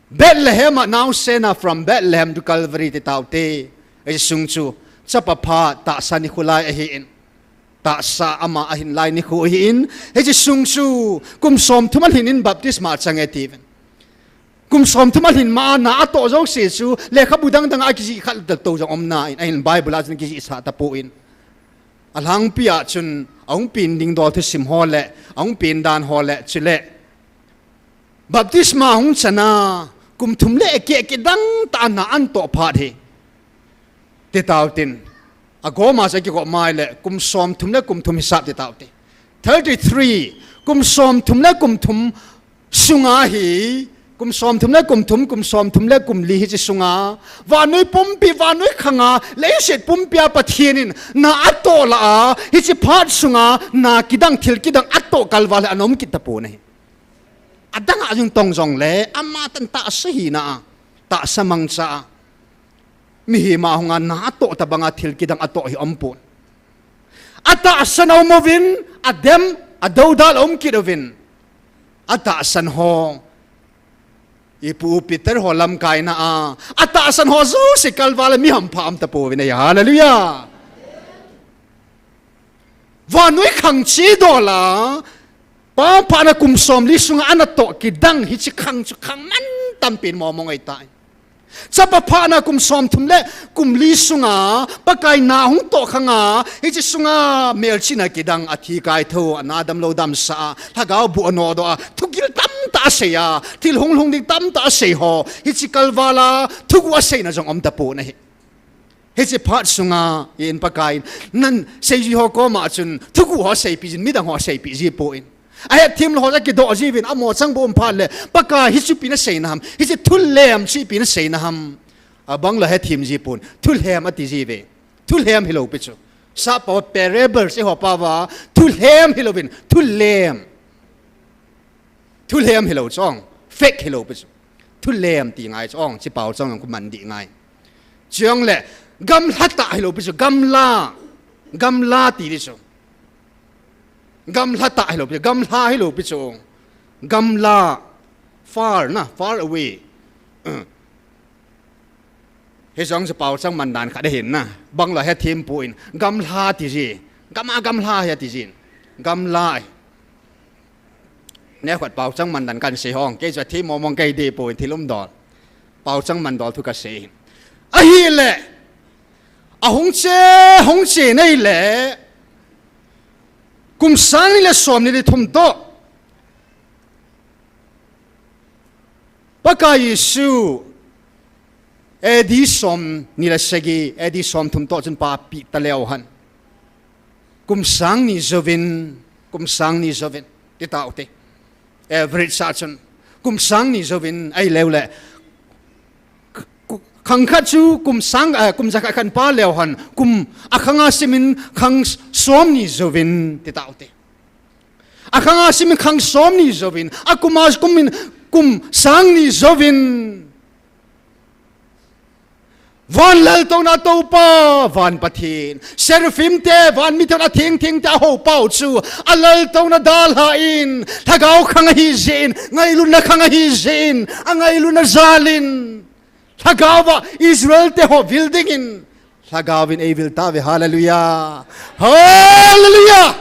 Bethlehem a, now send her from Bethlehem to Calvary ti taute. Hiche sung chu, chapa pha tahsa nikho lai ahin. Tahsa ama ahin lai nikho ahin. Hiche sung chu, kum somthum alhin in baptisma achang e tiuvin. Kum somthum alhin ma a na atoh jouse chu, lekhabu dang dang a kijih kha tou jong um nan, ahin Bible a chun kijih sah tapon. Alhangpi a chun, ahung pen ding dol thusim ho le, ahung pen dan ho le, chule, Baptisma hung chan a, kum thum le keh kidang tah a na atoh phat hi. Ti tautin. Agoma sa kikop mai le, kum somthum le kum thum hisap ti taute. Thirty-three, kum somthum le kum thum sunga hi, kum somthum le kum thum, kum somthum le kum li hiche sunga, vannoi pumpi, vannoi khanga, leiset pumpi a Pathen in, na atoh lah a, hiche phat sunga, na kidang thil kidang atoh kalval hi anom kit tapon ahi. Adang a jong tong jongle, ama tah in tahsa hina a, tahsa mangcha a. Mihem a hung a na atoh tabang a thil kidang atoh hi aum pon. Atahsan aum uvin, adem, adoudal aum kit uvin. Atahsan ho, ipu Peter ho lamkaina a, atahsan ho jouse kalval a mi hampha aum tapouvin ahi, hallelujah. Vannoi khang chedol a, Pa phatna kum somli sunga ana toh kidang hiche khang chu khang mantam pen mong mong ahitai. Chapa phatna kum somthum le kum li sunga, Pakai na hung toh khang a, hiche sunga melchihna kidang a thi kaitho, ana damlou damsah a, lhagao bu anodoh a, thugil tamtah asei a, thil hunglhung ding tamtah asei ho, hiche kalval a, thuguh aseina jong aum tapon ahi. Hiche phat sunga, in Pakai in, nan seiji ho koma chun, thuguh ho seipeh jin, midang ho seipeh ji pon. Ahetthem lou ho akidoh jiuvin, amo chang bou um phat le, Pakai hichu ipi naseina ham, hiche thulem chu ipi naseina ham. Abang lou hetthem ji pon, thulem ati jiuve. Thulem hilou pi chu. Sap pao parables eiho pao va, thulem hilouvin, thulem. Thulem hilou chu ong. Fake hilou pi chu. Thulem ti ngai chu ong. Chi pao chang ong kuman di ngai. Chiang le gamla ta hilou pi chu. Gamla. Gamla ti di chu. Gamla ta hilou pi chu. Gamla hilou pi chu ong. Gamla. Far na. Far away. Uh. Hijong chu pao chang man dan khat ahin na. Bang la he thim pu in. Gamla ti ji. Gama gamla he ti jin. Gamla. Ne khat pao chang man dan kan sei hong. Kei chu thim mo mong kei di pu in thilum dol. Pao chang man dol thu ka sei hin. Ahile. Ahung che, hung che nei le. Kum sang ni le som ni le thum to. Pakai Jesu, A D som ni le sagi, A D som thum to chun pa pi ta leo han. Kum sang ni jouvin, kum sang ni jouvin, ti tau te. Average sa chun, kum sang ni jouvin, ai leo le. Ku-, khang khat chu, kum sang, eh, kum jakhat khan pa leo han, kum a khanga simin khang som ni jouvin, ti tau te. A khanga simin khang som ni jouvin, a kuma kumin kum sang ni jouvin. Van laltouna Toupa, van Pathen. Seraphim te, van mi te, a theng theng te, a ho pau chu. A laltouna dalha in, lhagao khang ahi jin, ngailutna khang ahi jin, a ngailutna jalin. Lhagao va Israel te ho vil dingin. Lhagao vin ei vil ta ve, hallelujah. Hallelujah.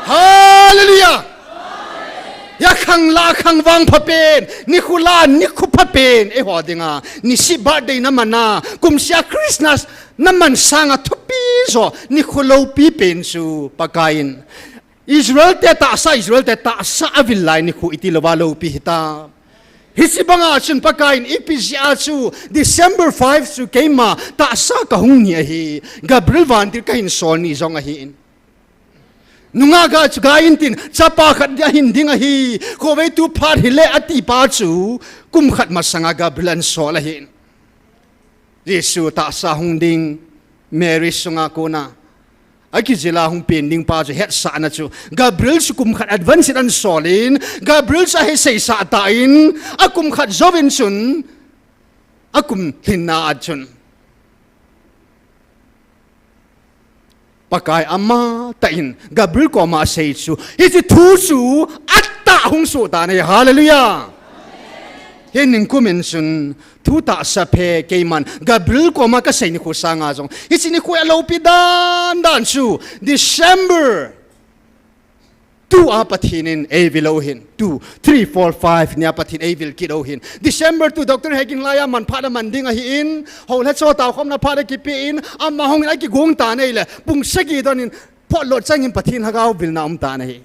Hallelujah. Ya khang la khang vang pha pen, ni khu la ni khu pha pen, ei ho dinga, ni si birthday na mana, kum sia Christmas na man sanga thupi jo, ni khu lo pi pen chu Pakaiyin. Israel te tahsa, Israel te tahsa a vil lai ni khu iti lova lo pi hita. Hichi banga chun Pakaiyin ipi jia chu December five chu keima tahsa ka hung ni ahi. Gabriel vantil ka hin sol ni jong ahi in. Nunga ga chu ga in tin, chapa khat dia hin ding ahi. Khovei tu phat hile ati pa chu kum khat masanga Gabriel an sol ahi in. Jesu tahsa hung ding, Mary sunga kona. A kijila hung pen ding pa chu hetsahna chu. Gabriel chu kum khat advance in an sol in, Gabriel chu a he seisa ta in, a kum khat jouvin chun, a kum lhinna a chun. Pakai ama tah in Gabriel koma asei chu. Hichi thu chu atah hung so ta nei. Hallelujah. Hi ningkum in chun thu tahsa phe keiman Gabriel koma ka sei ni khu sanga jong. Hichi ni khu a lo pi dan dan chu. December two a Pathen in ei vil u hin. Two, three, four, five nia Pathen ei vil kit u hin. December two, Doctor Heging laiya man phat a man ding ahi in. Ho le cho tao khomna phat a kipe in. Ama hung in a kigong ta nei le. Pung sagi don in. Phot lo chang in Pathen lhagao vilna um ta nei.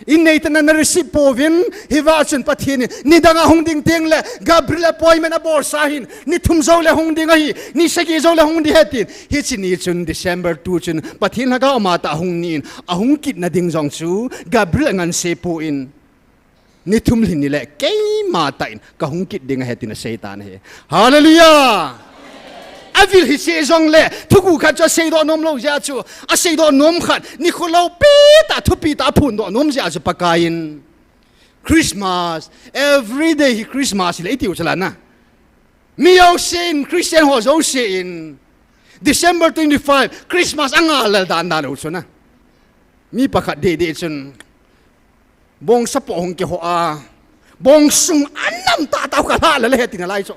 In nei ta na na receive pouvin. Hiva chun Pathen in. Ni dang a hung ding teng le. Gabriel appointment a bol sa hin. Ni thum jou le hung ding ahi. Ni sagi jou le hung ding ahi tin. Hichi ni chun December two chun Pathen lhagao ama tah hung ni in, ahung kitna ding jong chu Gabriel angan se poi. Ni thum lhin ni le keima tah in ka hung kit ding ahi tin asei tan ahi. Hallelujah! Avil hi se jong le, thugu khat chu asei doh nom lou jeh chu, asei doh nom khat, ni khu lou pi tah, thupi tah aphon doh nom jeh chu Pakaiyin. Christmas, every day hi Christmas le i tiu chu la na. Mi jousen, Christian ho jousen, December twenty-five, Christmas anga lal dan dan u chu na. Mi pakhat deh deh chun, bongsa po hung kiho a, bongsung anam tah tah u ka la lal he tin alai chu.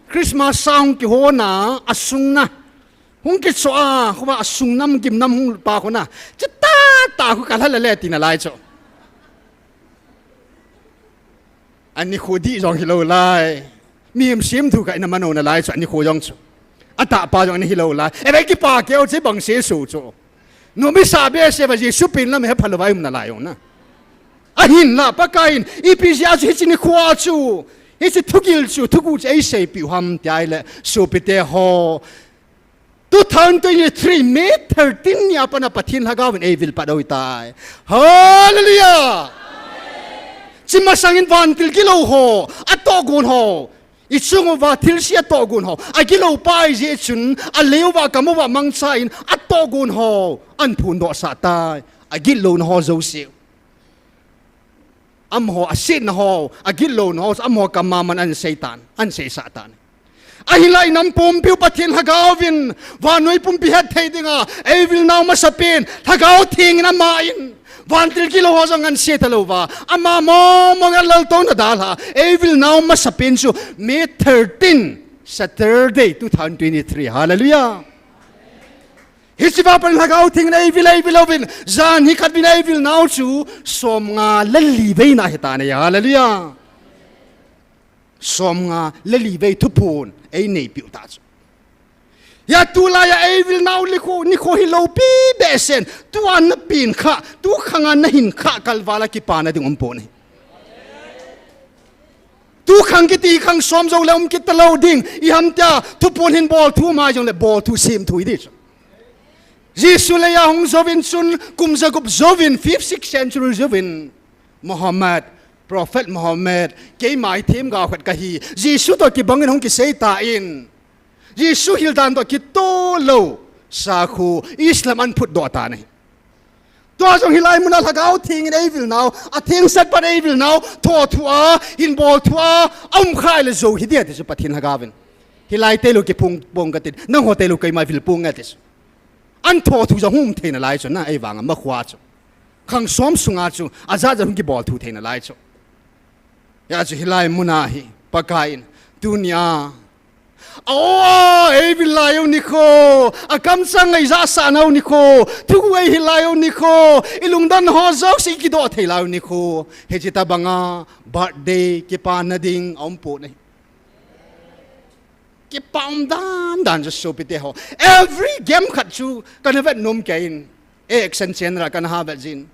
Christmas sa hung kiho na, asung na. Hung kicho a, khu ba asung nam, gim nam hung pa khu na. Chi tah tah khu ka la lal he tin alai chu. Ani khu di jong hilou lai. Mihem sem thu ka ina mano na lai chu ani khu jong chu. Atah pa jong ani hilou lai. Eve kipa keu chi bang se su chu. Numei sa be se ba Jesu pen lam he phalou vai um na lai jong na. Ahin la Pakaiyin ipi jeh chu hichi ni khu a chu. Hichi thugil chu, thugu chu ei seipi u ham ti ahile. Sopite ho. Two thousand twenty-three, May thirteen ni a pat a Pathen lhagao in ei vil pat u tai. Hallelujah! Chi masang in vantil gilou ho, atohgon ho. I chung uva thilse atohgon ho. Agilou pa ahi jeh chun, alei uva, akam uva mangcha in, atohgon ho. An phondoh sah tai. Agitlouna ho jouse. Amaho asetna ho, agitlouna ho, amaho kama man ahin sei tan, ahin seisah tan. Ahinlah inam pumpiu Pathen Lhagao vin, vannoi pumpi hetthei dinga eivil nau masapen, Lhagao Theng in ama in, vantil gilou ho jong ahin se talou va, ama mong mong a laltouna dalha, eivil nau masapen chu May thirteen, Saturday, two thousand twenty-three. Hallelujah. Hiche va pan Lhagao Theng in eivil, eivil uvin, jan hi khat vin eivil nau chu, somnga le li vei na ahi tan ahi. Hallelujah. Somnga le li vei thuphon einei piu ta chu. Hia tulai a eivil nau nikho, nikho hi loupi behseh in, tua napen kha, tu khanga nahin kha kalval a kipana ding umpon ahi. Tu khang kiti khang som jou le um kit talou ding, iham tia, thuphon hin bol thu mai jongle bol thu sem thu idi chu. Jesu leiya hung jouvin chun, kum jagup jouvin, fifth, sixth century jouvin, Muhammad, Prophet Muhammad, keima hi themgao khat kahi, Jesu toh kibangin hung kisei tan, Jesu hildan toh kitoh lou, sakhu, Islam ahin phutdoh tan ahi. Tua jong hilai muna Lhagao Theng in eivil nau, athengsel pan eivil nau, thothu a, hinbol thu a, aum kha le jou hi dia ti chu Pathen Lhagao vin. Hilai tailou kiphong pong katin, nangho tailou keima vil pong nge ti chu. Ahin thothu jong hung um thei nalai chu na, eivang a makhoa chu. Khang som sunga chu, ajat jat hung kibol thu thei nalai chu. Hia chu hilai muna hi, Pakai in, tunia, a o a, eivil lai u nikho, akamchang eijahsah nau nikho, thugu eihil lai u nikho, ilungdon ho jouse ikidoh thei lai u nikho, hiche tobanga, birthday, kipana ding, aumpon ahi. Kipa um dan dan chu sopite ho. Every game khat chu kana vet nom kei in. Action channel a kana ha vet jin.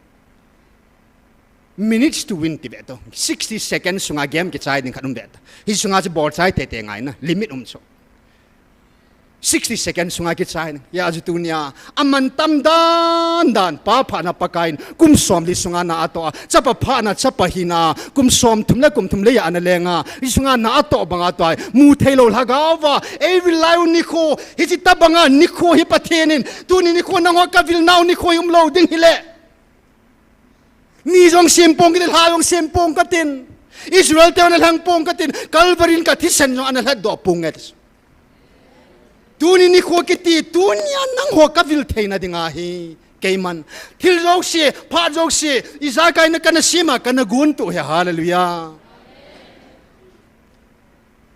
Minutes to win ti ve to. Sixty seconds sunga game kichai ding khat um ve ta. Hiche sunga chu bol chai teitei ngai na. Limit um chu. Sixty seconds sunga kichai ding. Hia chu tunia. Amantam dan dan. Pa phatna Pakai in. Kum somli sunga na atoh a. Chapa phatna chapa hina. Kum somthum le kum thum le ja ana lenga. Hiche sunga na atoh banga tua. Mu theilou Lhagao va. Eivil lai u nikho. Hiche tobanga nikho hi Pathen in. Tuni nikho nangho kavil nau nikho hi umlou ding hile. Ni jong sem pong katin, lha jong sem pong katin. Israel te ana lhang pong katin. Calvary in kathisan jong ana lhatdoh pong nge ti chu. Tuni nikho kiti, tunia nangho kavil theina dinga hi. Keiman. Thil jouse, phat jouse, ijakaina kana sema, kana gontoh hi, hallelujah.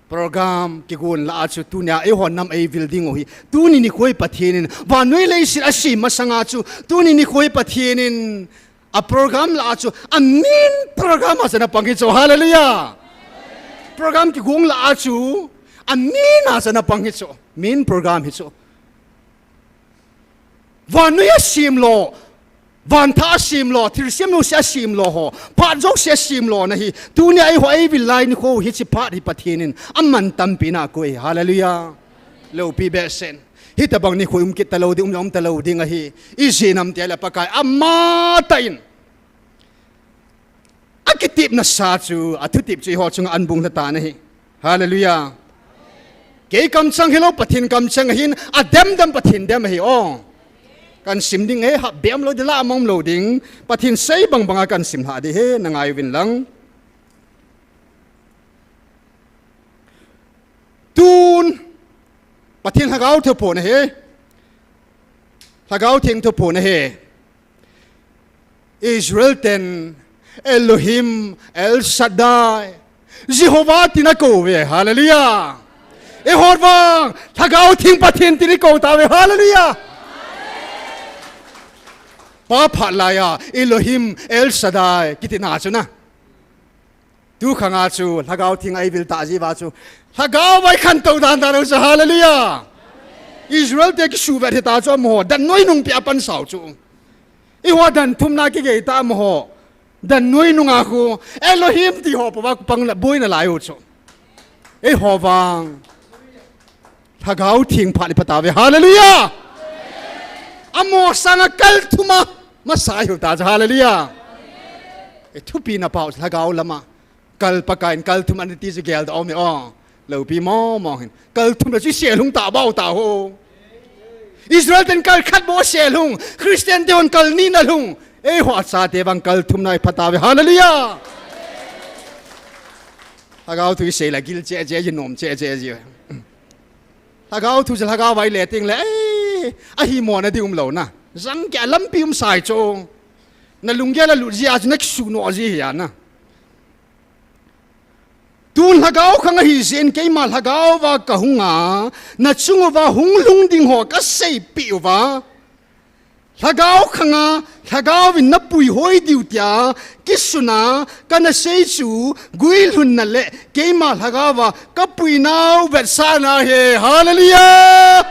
Program kigon lah a chu tunia eiho nam eivil ding u hi. Tuni nikho hi Pathen in, vannoi leiset asem masanga chu, tuni nikho hi Pathen in, a program lah a chu, a main program a chu ana pang hi chu, hallelujah. Program kigon lah a chu, a main a chu ana pang hi chu, main program hi chu. Vannoi asem lou, vanthah asem lou, thilsem jouse asem lou ho, phat jouse asem lou na hi, tunia eiho eivil lai nikho hiche phat hi Pathen in, aman tampi na akoi, hallelujah. Loupi behseh in. Hitobang nikho um kit talou ding, um jong um talou ding ahi. Ijeh inem itile Pakai, amatah in. Akitepna sa chu, athutep chu eiho chunga ahin bung lha tan ahi. Hallelujah. Kei kamchang hilou, Pathen kamchang ahin, adem dem Pathen dem ahi o. Kahin sim ding e, hap bem lou ding, lah mong lou ding. Pathen sei bang banga kahin sim lha ding ahi, na ngai uvin lang. Tun, Pathen Lhagao thuphon ahi. Lhagao Theng thuphon ahi. Israel ten Elohim El Shaddai, Jehovah tin akou uve. Hallelujah. Eiho vang, Lhagao Theng Pathen tin ikou tauve. Hallelujah. Pa phat laiya, Elohim El Shaddai, kiti na chu na. Tu khanga chu, Lhagao Theng a eivil tah jeh uva chu, Lhagao va ikhantou dan dan u chu, hallelujah. Israel te kisuhvet hita chu amaho, dan noi nung pia pan sau chu. Eiho dan thumna kigei ta amaho, dan noi nunga khu, Elohim ti ho pouva pang la, boina lai u chu. Eiho vang. Lhagao Theng phat ipha tauve. Hallelujah! Amaho sanga kal thuma masa ihiu ta chu. Hallelujah! E thupi na pau Lhagao lama. Kal Pakai in kal thum ana ti chu gel da um e o. Loupi mo mo hin. Kal thum la chu isel hung ta bou ta ho. Israel ten kal khat bou asel hung. Christian te hon kal ni ana lhung. Eiho achate vang kalthum nai phatauve. Hallelujah. Lhagao thu isei le gil cheh cheh ji, nom cheh cheh ji. Lhagao thu chu lhagao vai le ting le, ei, ahimo na ding umlou na. Jang kei a lampi um sai chu. Na lunggel a lut ji a chu na kisunoh ji hi a na. Tun lhagao khang ahi jeh in keima lhagao va kahung a, na chung uva hung lhung ding ho kaseipeh uva. Lhagao khang a, lhagao vin na puihoi diu tia, kisun a, kana sei chu, guilhunna le keima lhagao va kapuinau vetsahna ahi. Hallelujah!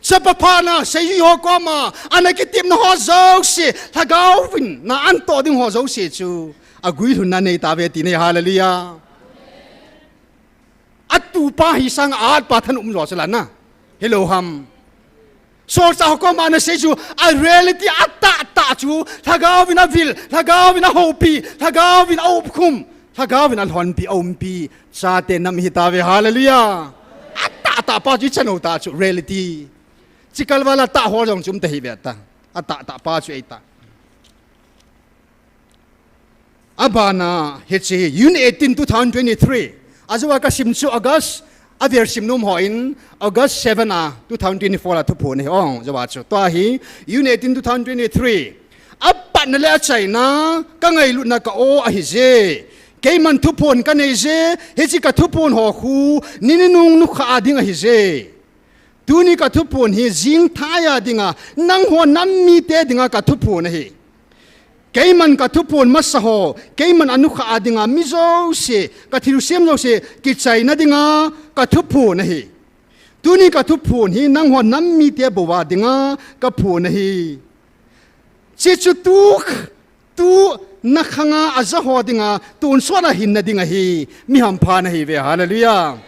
Chapa pha na, seiji ho koma, ana kitepna ho jouse, lhagao vin na anto ding ho jouse chu, aguilhunna nei tauve ti nei. Hallelujah. Atupa hi sang a atpa than um jo chu la na. Hilou ham. Solchah ho koma na sei chu, a reality atahtah chu, lhagao vin avil, lhagao vin ahoupi, lhagao vin aupkhum, lhagao vin alhonpi, aumpi, chate nam hi tauve. Hallelujah. Atahtah pa chu ichan u ta chu, reality. Chikal val a tah ho jong chu um ta hi ve ta. Atahtah pa chu ei ta. Abana, hiche hi, June eighteen, two thousand twenty-three. Ajou a kasim chu August, avel sim nom ho in, August seven a, two thousand twenty-four a thuphon ahi, ong, ajou a chu. Tua hi, June eighteen, two thousand twenty-three. Apatna le achaina, kangailutna ka-o ahi je. Keiman thuphon kanei je, hiche kathuphon ho khu, ni ninung nukhah a ding ahi je. Tuni kathuphon hi jingthai a dinga, nangho nam mite dinga kathuphon ahi. Keiman kathuphon masa ho, keiman anukhah a dinga, mi jouse, kathilsem jouse, kichaina dinga, kathuphon ahi. Tuni kathuphon hi, nangho nam mite bou a dinga, kaphon ahi. Hiche chu tu, tu na khang a aja ho dinga, tonsot a hinna ding ahi, mi hampha nahi ve, hallelujah.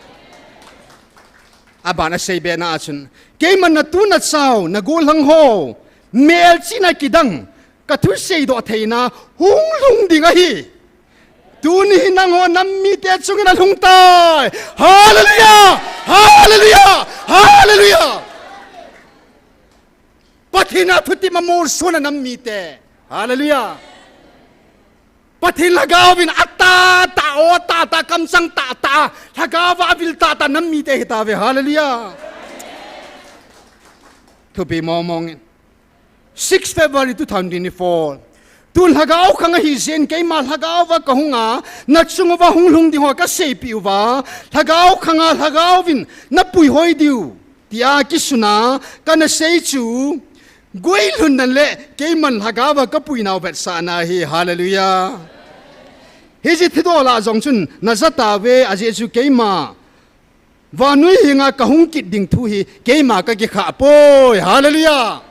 Abana sei be na a chun, keiman na tu na chao, na gollhang ho, melchihna kidang, kathusei doh theina, hung lhung ding ahi. Tuni hi nangho nam mite chunga alhung tai. Hallelujah! Hallelujah! Hallelujah! Pathen a thutep a molson a nam mite. Hallelujah. Pathen lhagao vin atahtah, o tahtah, kamchang tahtah, lhagao va avil tahtah nam mite hi tauve. Hallelujah. Thupi mong mong in. Six February two thousand twenty-four. Tun lhagao khang ahi jeh in keima lhagao va kahung a, na chung uva hung lhung ding ho kaseipeh uva, lhagao khang a lhagao vin na puihoi diu tia kisun a kana sei chu, guilhunna le keiman lhagao va kapuinau vetsahna ahi. Hallelujah. Hiche thudol a jong chun na ja tauve, ajeh chu keima vannoi henga kahung kit ding thu hi keima kakikhah poi. Hallelujah.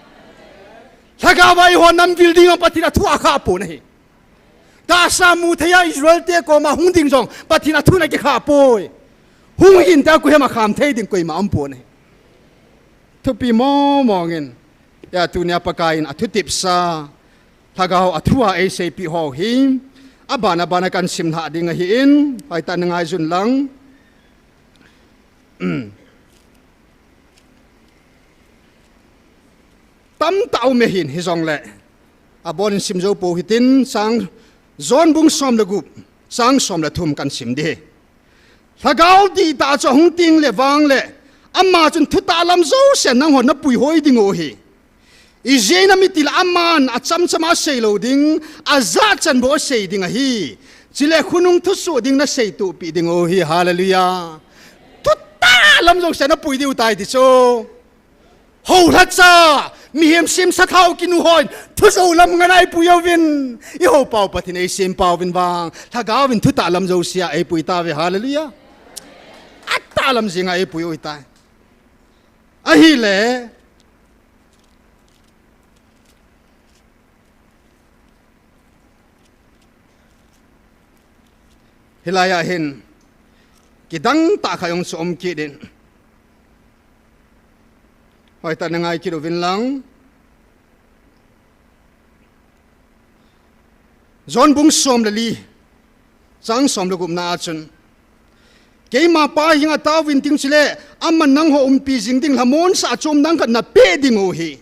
Lhagao va eiho nam vil dinga Pathen a thu akhah pon ahi. Tahsa mu thei a Israel te koma hung ding jong Pathen a thu ana kikhah poi. Hung hinte a koiham a kham thei ding koima um pon ahi. Thupi mong mong in. Hia tunia Pakai in athutepsa, lhagao a thu a eiseipeh ho hi, aban aban a kahin simlhah ding ahin, hoitah in na ngaijun lang. Tamtah aume hin hijongle, abon in sim jou pou hitin, chang John bung som le gup, chang som le thum kahin sim ding ahi. Lhagao dihtah chu ahung teng le vang le, ama chun thutah lam jouse nangho na puihoi ding u ahi. Ijeh inem itile aman achamcham a asei lou ding, ajachan bou asei ding ahi. Chule khonung thusoh ding na seitohpeh ding u ahi. Hallelujah. Thutah lam jouse na pui diu tai ti chu. Houlhacha, mihem sem sathau kinu hon, thujou lam ngen a eipui uvin, ihou pau Pathen in eisem pau vin vang, lhagao vin thutah lam jouse a eipui tauve, hallelujah. Atah lam jeng a eipui u ahitai. Ahile, hilai a hin, kidang tah khat jong chu um kit in. Hoitah in na ngai kit uvin lang. John bung som le li, chang som le gupna a chun, keima Pa henga taovin tin chule, aman nangho umpi jing ding lhamonsah chom dang khat napeh ding u ahi.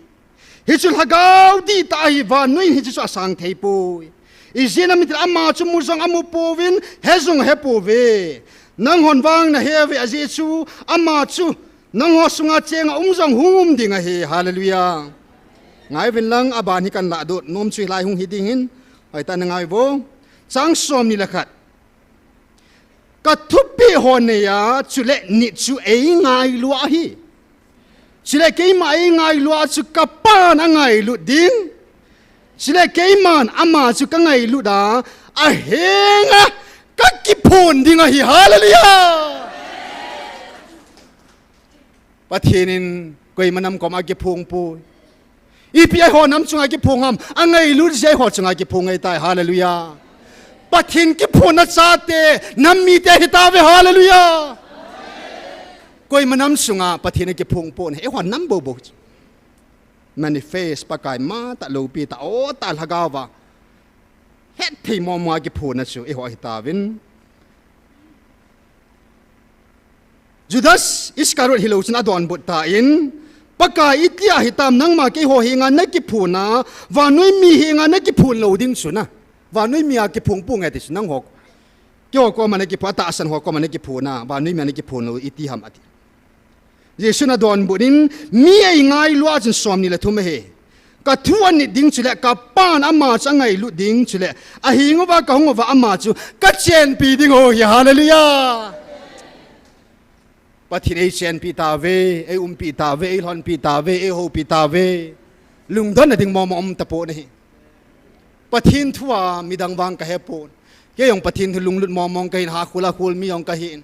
Hichu lhagao dihtah ahi, vannoi hichu asang thei poi. Ijeh inem itile ama chu mu jong amu pouvin, he jong ahe pouve. Nanghon vang nahe uve ajeh chu ama chu nangho sunga chenga um jong hung um ding ahi. Hallelujah. Ngai uvin lang, aban hi kahin lahdoh nom chu hilai hung hi ding ahin. Hoitah in ngai uvo. Chang somni le khat. Ka thupeh ho neiya, chule nit chu eingailu ahi. Chule keima eingailu a chu ka Pan angailut ding. Chule keiman ama chu kangailut a, ahenga kakiphong ding ahi. Hallelujah! Pathen in koima nam koma akiphong poi. Ipi eiho nam chunga akiphong ham? Angailut jeh a eiho chunga akiphong ahitai. Hallelujah. Pathen kiphonna chate, nam mite ahitauve. Hallelujah. Koima nam chunga Pathen akiphong poi. Eiho nam bou bou. Manifest Pakai matah loupitah, o tah lhagaova hetthei mong mong a kiphonna chu eiho ahitauvin. Judas Iscariot hilou chun adonbut tan, Pakai, itia hitam nangma keiho henga nakiphonna, vannoi mi henga nakiphong lou ding chu na. Vannoi mi a kiphong pong e ti chu nangho. Keiho koma nakiphong, atahsan ho koma nakiphonna, vannoi mi a nakiphong lou iti ham ati. Jesun adonbut in, mi eingailu a chun somni le thum ahi. Ka thu anit ding chule, ka Pan ama chu angailut ding chule, aheng uva kahung uva ama chu kachenpi ding ahi. Hallelujah. Pathen in eichenpi tauve, eiumpi tauve, eilhonpi tauve, eihoupi tauve. Lungdonna ding mong mong um tapon ahi. Pathen thua midang vang kahepon. Kei jong Pathen thu lunglut mong mong kahin, hakhol hakhol mi jong kahin.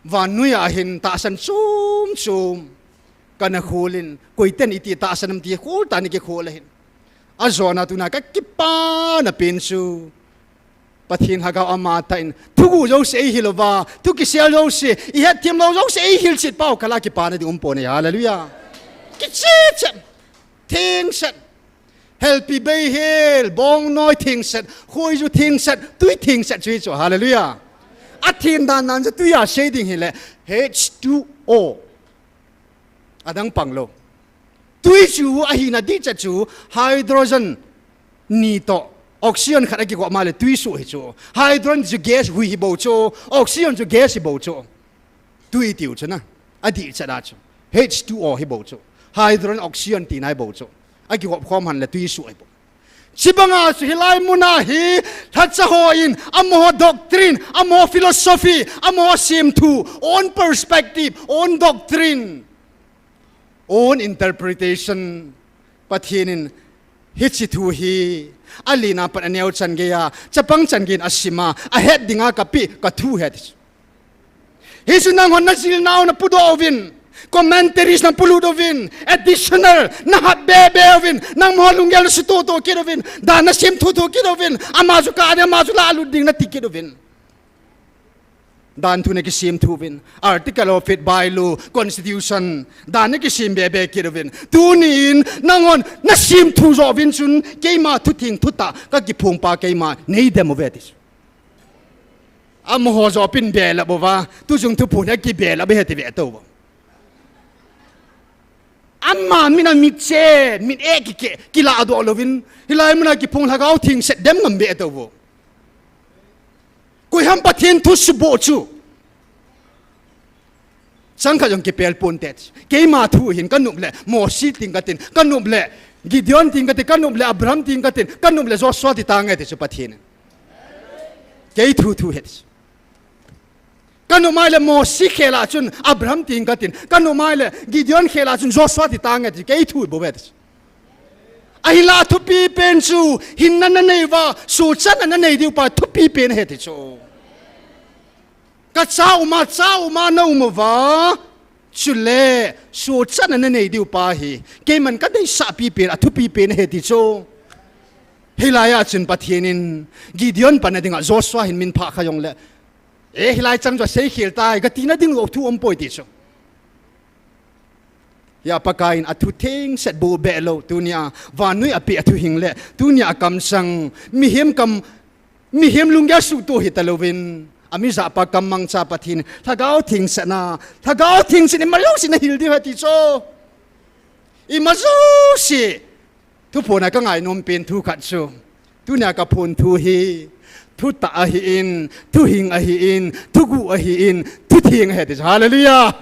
Vannoiya hin tahsan chom chom kana kholin, koiten iti tahsan ham ti kholtah in kikhol ahin. Ajona tuna kakipana pen chu Pathen Lhagao amatah in, thuguh jouse eihil uva, thu kisel jouse, ihetthem lou jouse eihil chet pau kala kipana ding umpon ahi. Hallelujah. Kicheh cheh, thengset. Helpi beihel, bongnoi thengset, khoiju thengset, twi thengset chu hichu. Hallelujah. Athen dan dan chu twi a sei ding hile, H two O. Adang panglou. Twi chu ahina dihchet chu hydrogen ni toh oxygen khat akigop ma le twi soh hichu. Hydrogen chu gas hui hibou chu, oxygen chu gas hibou chu. Twi tiu chu na, adihchet a chu H two O hibou chu. Hydrogen oxygen tina hibou chu. Akigop khom hen le twi soh hibou. Chibanga chu hilai muna hi lhacha hon amaho doctrine, amaho philosophy, amaho semthu, own perspective, own doctrine, own interpretation. Pathen in hiche thu hi alina pat aneo chan geiya, chapang chan geiyin asima, ahet dinga kapeh kathu ahi. Hichu nanghon najilnau napudoh uvin, commentaries napolut uvin, additional nahap bebe uvin, nangho lunggel nasutoh toh kit uvin, dan nasemthu thu kit uvin, ama chu kani, ama chu lalut ding nati kit uvin. Dan thu nakisemthu uvin, Article of Faith, bylaw, constitution, dan nakisem bebe kit uvin. Tunin nanghon nasemthu joh uvin chun keima thutheng thutah kakiphongpa keima neidem uve ti chu. Amaho joh pin belap uva, tuchung thuphon hi akibelap ahi ti ve tou vo. Ama min a mitche, mit eh kikeh, kiladoh louvin, hilai muna kiphong Lhagao Thengset dem ngam ve tou vo. Koiham Pathen thu suboh chu. Changkhat jong kipel ponte. Keima thu hin kanop le Mosi ding katin, kanop le Gideon ding katin, kanop le Abraham ding katin, kanop le Joshua ti tange ti chu Pathen. Kei thu thu het. Kanop mai le Mosi khel a chun Abraham ding katin, kanop mai le Gideon khel a chun Joshua ti tange ti, kei thu bou ve ti. Ahinla athupi pen chu, hinna nanei uva, sochatna nanei diu pa thupi pen ahi ti chu. Kacha uma, cha uma naum uva, chule sochatna nanei diu pa hi keiman kadeisahpi pen, athupi pen ahi ti chu. Hilai a chun Pathen in Gideon panna dinga Joshua hin min phah kha jongle, e, hilai chang chu asei khel tai, kati na ding lou thu umpoi ti chu. Hia Pakai in athu thengset bou beh lou, tunia vannoi a apeh athu hing le, tunia akamsang, mihem kam, mihem lunggel suhtoh hita louvin, amijahpa kam mangcha Pathen, Lhagao Thengsetna, Lhagao Thengset in imajouse nahil diu ahi ti chu. Ima jouse, thuphon a ka ngainom pen thu khat chu, tunia ka phon thu hi, thutah ahin, thuhing ahin, thuguh ahin, thutheng ahi ti chu. Hallelujah.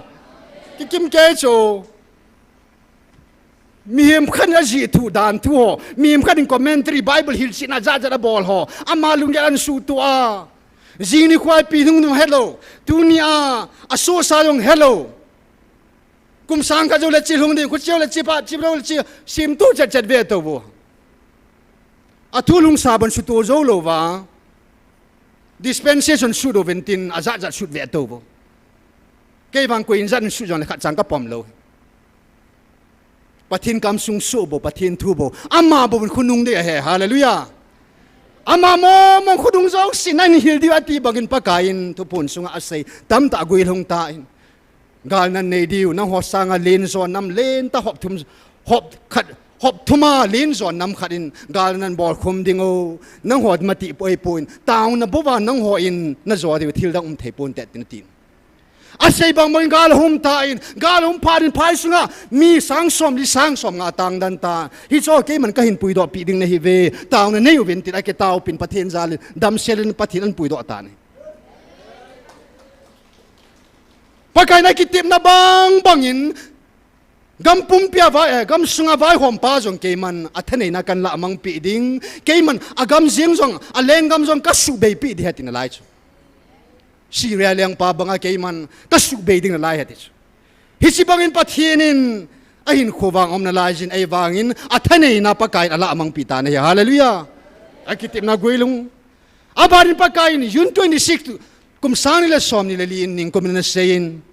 Kikim kei chu. Mihem khat in ajih thu dan thu ho, mihem khat in commentary, Bible hilchetna jat jat abol ho, ama lunggel ahin suhtoh a. Jing nikho a ipi hung ding hello. Tunia, asosa jong hello. Kum sang khat jou le chi lhung ding, khu cheu le chi pha, chi lou le chi, simtoh chet chet ve tou vo. Athu lungsa ban suhtoh jou lou va. Dispensation sut uvin tin, ajat jat sut ve tou vo. Kei vang koi in jat in sut jong le khat chang ka pom lou. Pathen kamsung soh bou, Pathen thu bou. Ama bou in khonung ding ahi, hallelujah. Ama mong mong khonung jouse nahin hil diu ati bangin Pakai in thuphon sunga asei. Tamtah aguilhung tan. Galnan nei diu, nangho sanga lenjo nam lentah hop thum, hop khat, hop thum a lenjo nam khat in galnan bolkhum ding o. Nangho mati poi poi in, taona bou va nangho in najo diu thil dang um thei ponte tin atin. Asei bang bangin gal ahum tan, gal ahum phat in phai sunga mi sang som li sang som nga atang dan tan. Hicho keiman kahin puidoh peh ding nahi ve, taona nei uvin tin akitao pin Pathen jal in, damsel in Pathen ahin puidoh tan ahi. Pakai in akitepna bang bangin, gam pumpi a vai, eh, gam sunga vaihom pa jong keiman athaneina kahin lah mang peh ding, keiman agam jeng jong, alenggam jong kasuhbei peh ding ahi tin alai chu. Syria lengpa banga keiman kasuhbei ding nalai ahi ti chu. Hiche bangin Pathen in ahinkho vang aum nalai jin, ei vangin athaneina Pakai in alah mang peh tan ahi. Hallelujah. Akitepna guilhung. Aban in Pakai in June twenty-six, kum sang ni le som ni le li in ningkum in ana sei in.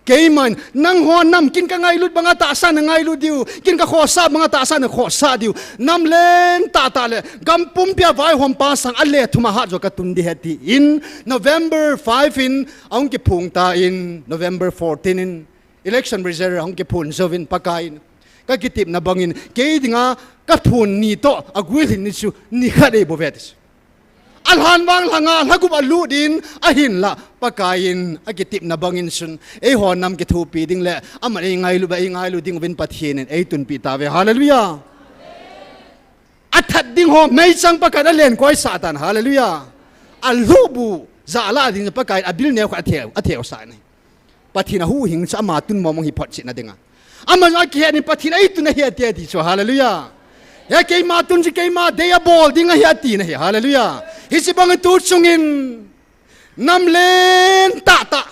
Keiman, nangho nam kin kangailut banga tahsa nangailut diu, kin kakhohsah banga tahsa nakhohsah diu. Nam lentah tah le, gam pumpi a vaihom pa sang a le thum a hat jo katun ding ahi tin, November five in, ahung kiphong tan, November fourteen in, election result ahung kiphon jouvin Pakai in. Kakitepna bangin, kei dinga kaphon ni toh, aguilhin ni chu, ni khat ei bou ve ti chu. Alhan vang lhanga, lhagup alut in, ahinlah, Pakai in, akitepna bangin chun, eiho nam kithopi ding le, aman eingailu ba, eingailu ding uvin Pathen in, eitunpi tauve, hallelujah. Athat ding ho, meichang Pakai in alen koisah tan, hallelujah. Alhubu, jalah ding Pakai in, abil neo khat atheu, atheusah in ahi. Pathen ahuhhing chu ama tun mong mong hi photchetna dinga. Ama jong akihet in Pathen in eitun ahi ati, ati chu, hallelujah. Hia keima tun chu keima dei abol ding ahi ati na hi, hallelujah. Hiche bang tu chungin nam lentah tah.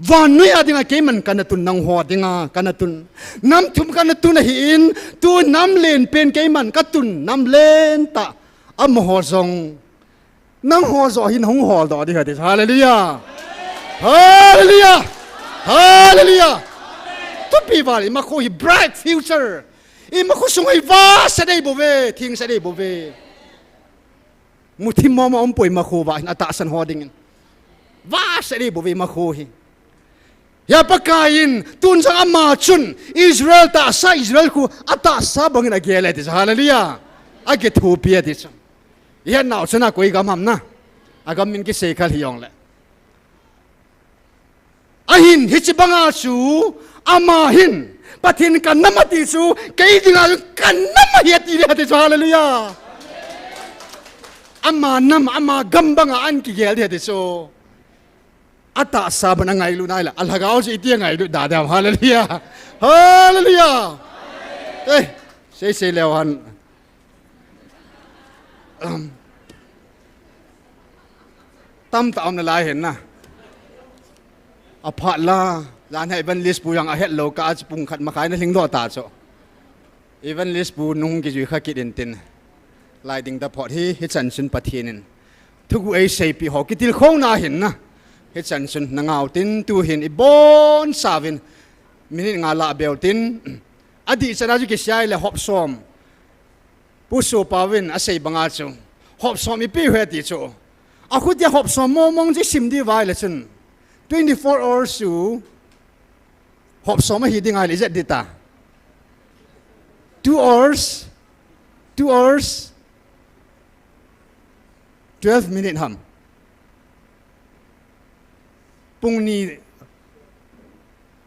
Vannoi a dinga keiman kana tun, nangho dinga kana tun. Nam thum kana tun ahin, tu nam len pen keiman katun, nam lentah. Amaho jong Nangho joh hin hung holdoh ding ahi ti. Hallelujah. Hallelujah. Hallelujah. Thupi val, imakho hi bright future. Imakho sung hi vahsa dei bou ve, thengse dei bou ve. Muthim mong mong umpoi imakho vah hin atahsan ho dingin. Vahsa dei bou ve imakho hi. Hia Pakai in, tun jong ama chun, Israel tahsa, Israel khu, atahsa bangin agel e ti chu. Hallelujah. Akithopi e ti chu. Ihet nau chun a koi gam ham na. Agam min kisei khel hijong le. Ahin, hiche banga chu, ama hin, Pathen ka nam ati chu, kei dinga chu ka nam ahi ati ding ahi ti chu. Hallelujah. Ama nam, ama gam banga ahin kigel ding ahi ti chu. Atahsa banga ngailu nai la, alhagao chu iti ngailu da dam. Hallelujah. Hallelujah. Eh, sei sei leu hen. Um, tamtah um nalai hen na. Aphat la, jan hi evangelist pu jong ahet lou kah a chu pung khat makhai na lhingdoh ta chu. Evangelist pu nung kijui kha kit in tin. Lai ding taphot hi, hichan chun Pathen in. Thuguh eiseipeh ho, kitilkhouna hin na. Hichan chun na ngau tin, tu hin ibonchauvin. Minute nga lah beu tin. Adih chan a chu kisei le hop som. Pu Sopa vin asei banga chu. Hop som ipi he ti chu. Akhutia hop som mong mong chu isim diu vai le chun. Twenty-four hours chu. Hop som ahi ding ahile ijat ding ta. Two hours. Two hours. Twelve minute ham. Pung ni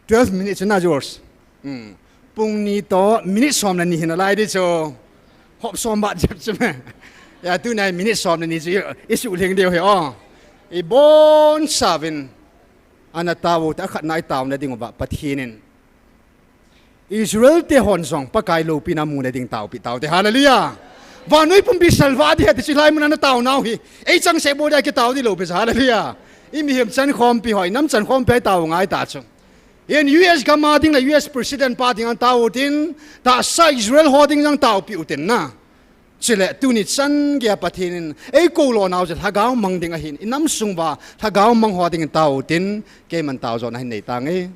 twelve minutes na George. Hmm. Pung ni toh minute som le ni hin alai di chu. Hop som bat jep chu me. Ya, tuni minute som le ni chu i, i suhlhing diu hi o. I bonsauvin ana tao u te, akhatna i taona ding uva Pathen in Israel te hon jong Pakai loupina muna ding taopi taute. Hallelujah. Vannoi pumpi salvah ding ahi ti chu hilai mun a ana taonau hi. Ei chang seh bou dia kitao ding lou pi chu. Hallelujah. I mihem chankhompi ho, i nam chankhompi ho i tao ngai ta chu. Hin U S gam a ding le U S President pa ding ana tao utin, tahsa Israel ho ding jong taopi utin na. Chule tuni chan geiya Pathen in eikou lonau chu lhagao mang ding ahin, i nam sung uva lhagao mang ho dingin tao utin, keiman tao jona hin nei tange.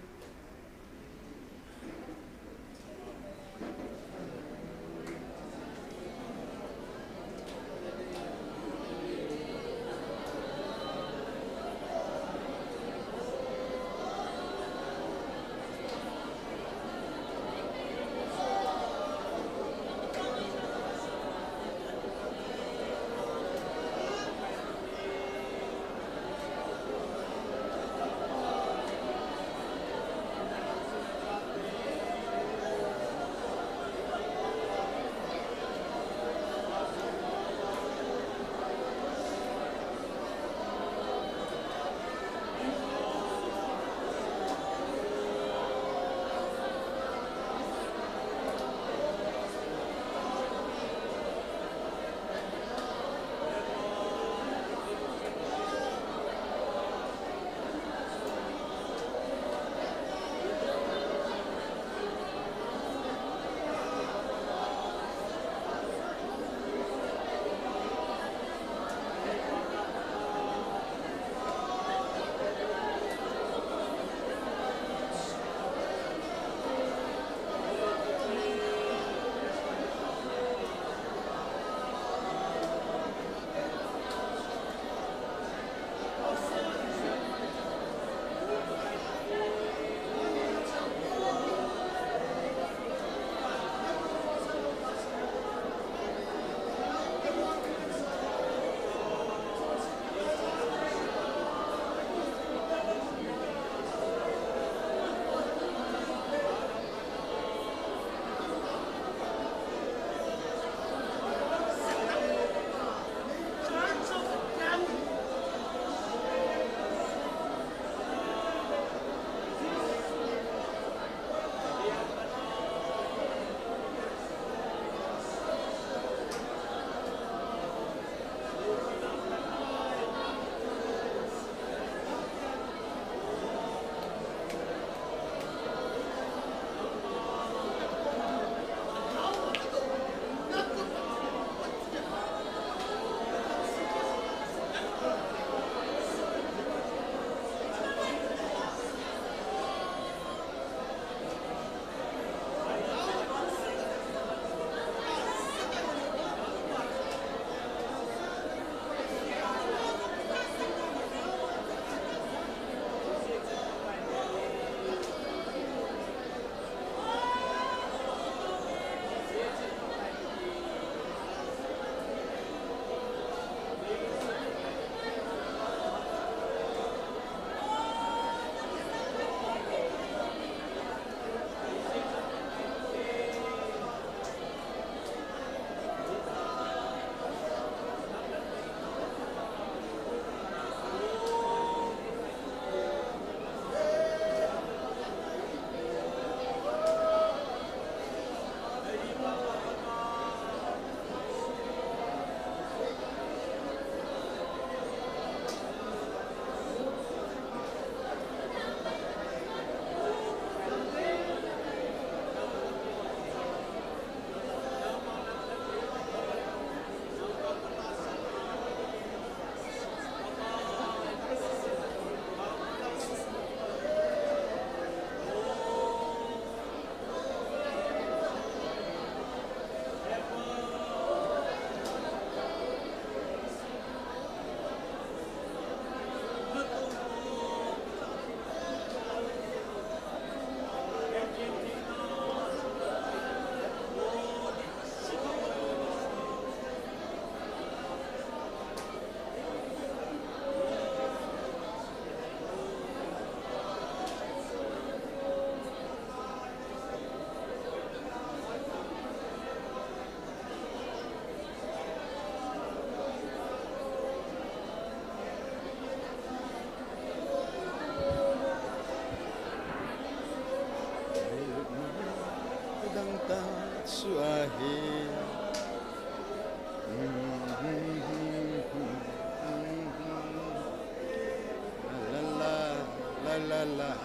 La, la,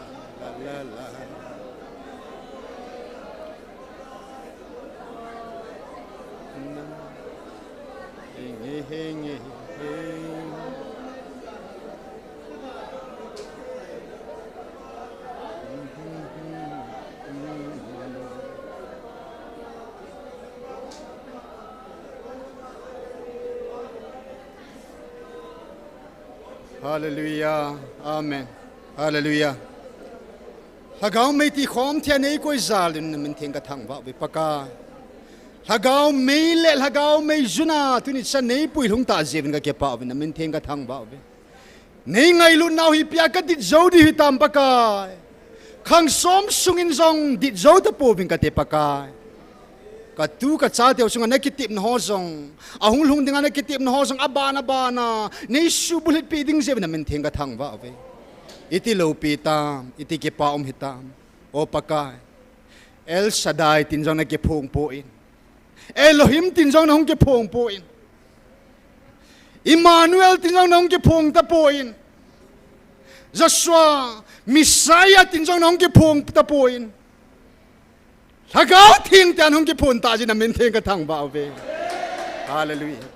la, la, la. Na. Hing, hing, hing, hing. Hallelujah. Amen. Hallelujah. Lhagao mei ti khom thei a nei koi jal in na min theng ka thangvah uve Pakai. Lhagao mei le lhagao mei jun a tuni chan nei puilhung ta jeh uvin ka kipah uve, na min theng ka thangvah uve. Nei ngailutnau hi ipi a ka dit jou diu hitam Pakai. Khang som sungin jong dit jou tapouving kate Pakai. Ka tu ka chateu chunga na kitepna ho jong, ahung lhung dinga na kitepna ho jong, aban aban a nei subulhit pi ding jeh uvin na min theng ka thangvah uve. Iti loupi tam, iti kipa um hitam. O Pakai. El Shaddai tin jong na kiphong poi. Elohim tin jong na hung kiphong poi. Emmanuel tin jong na hung kiphong tapoi. Joshua, Messiah tin jong na hung kiphong tapoi. Lhagao Theng tin hung kiphong ta jeh in na min theng ka thangvah uve. Hallelujah.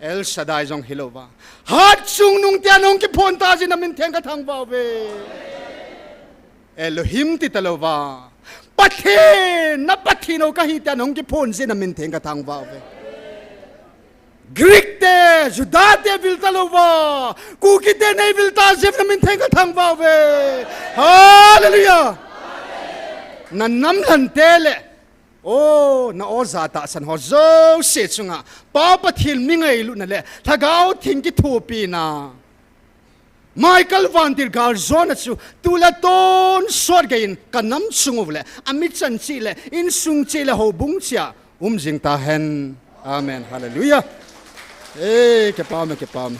El Shaddai jong hilouva, Hatchungnung tin hung kiphong ta jeh in na min theng ka thangvah uve. Elohim ti talouva, Pathen, na Pathen o kahi tin hung kiphong jeh in na min theng ka thangvah uve. Greek te, Juda te vil talouva, Kuki te nei vil ta jeh in na min theng ka thangvah uve. Hallelujah. Na namlhante le, o, na oja tahsan ho jouse chunga Pa Pathen mi ngailutna le Lhagao Theng kithopina, Michael vantil galjona chu tu le tonsot geiyin ka nam chung u le, ami chan cheh le, insung cheh le, houbung cheh a um jing tahen. Amen. Hallelujah. Eh, kipa ume, kipa ume.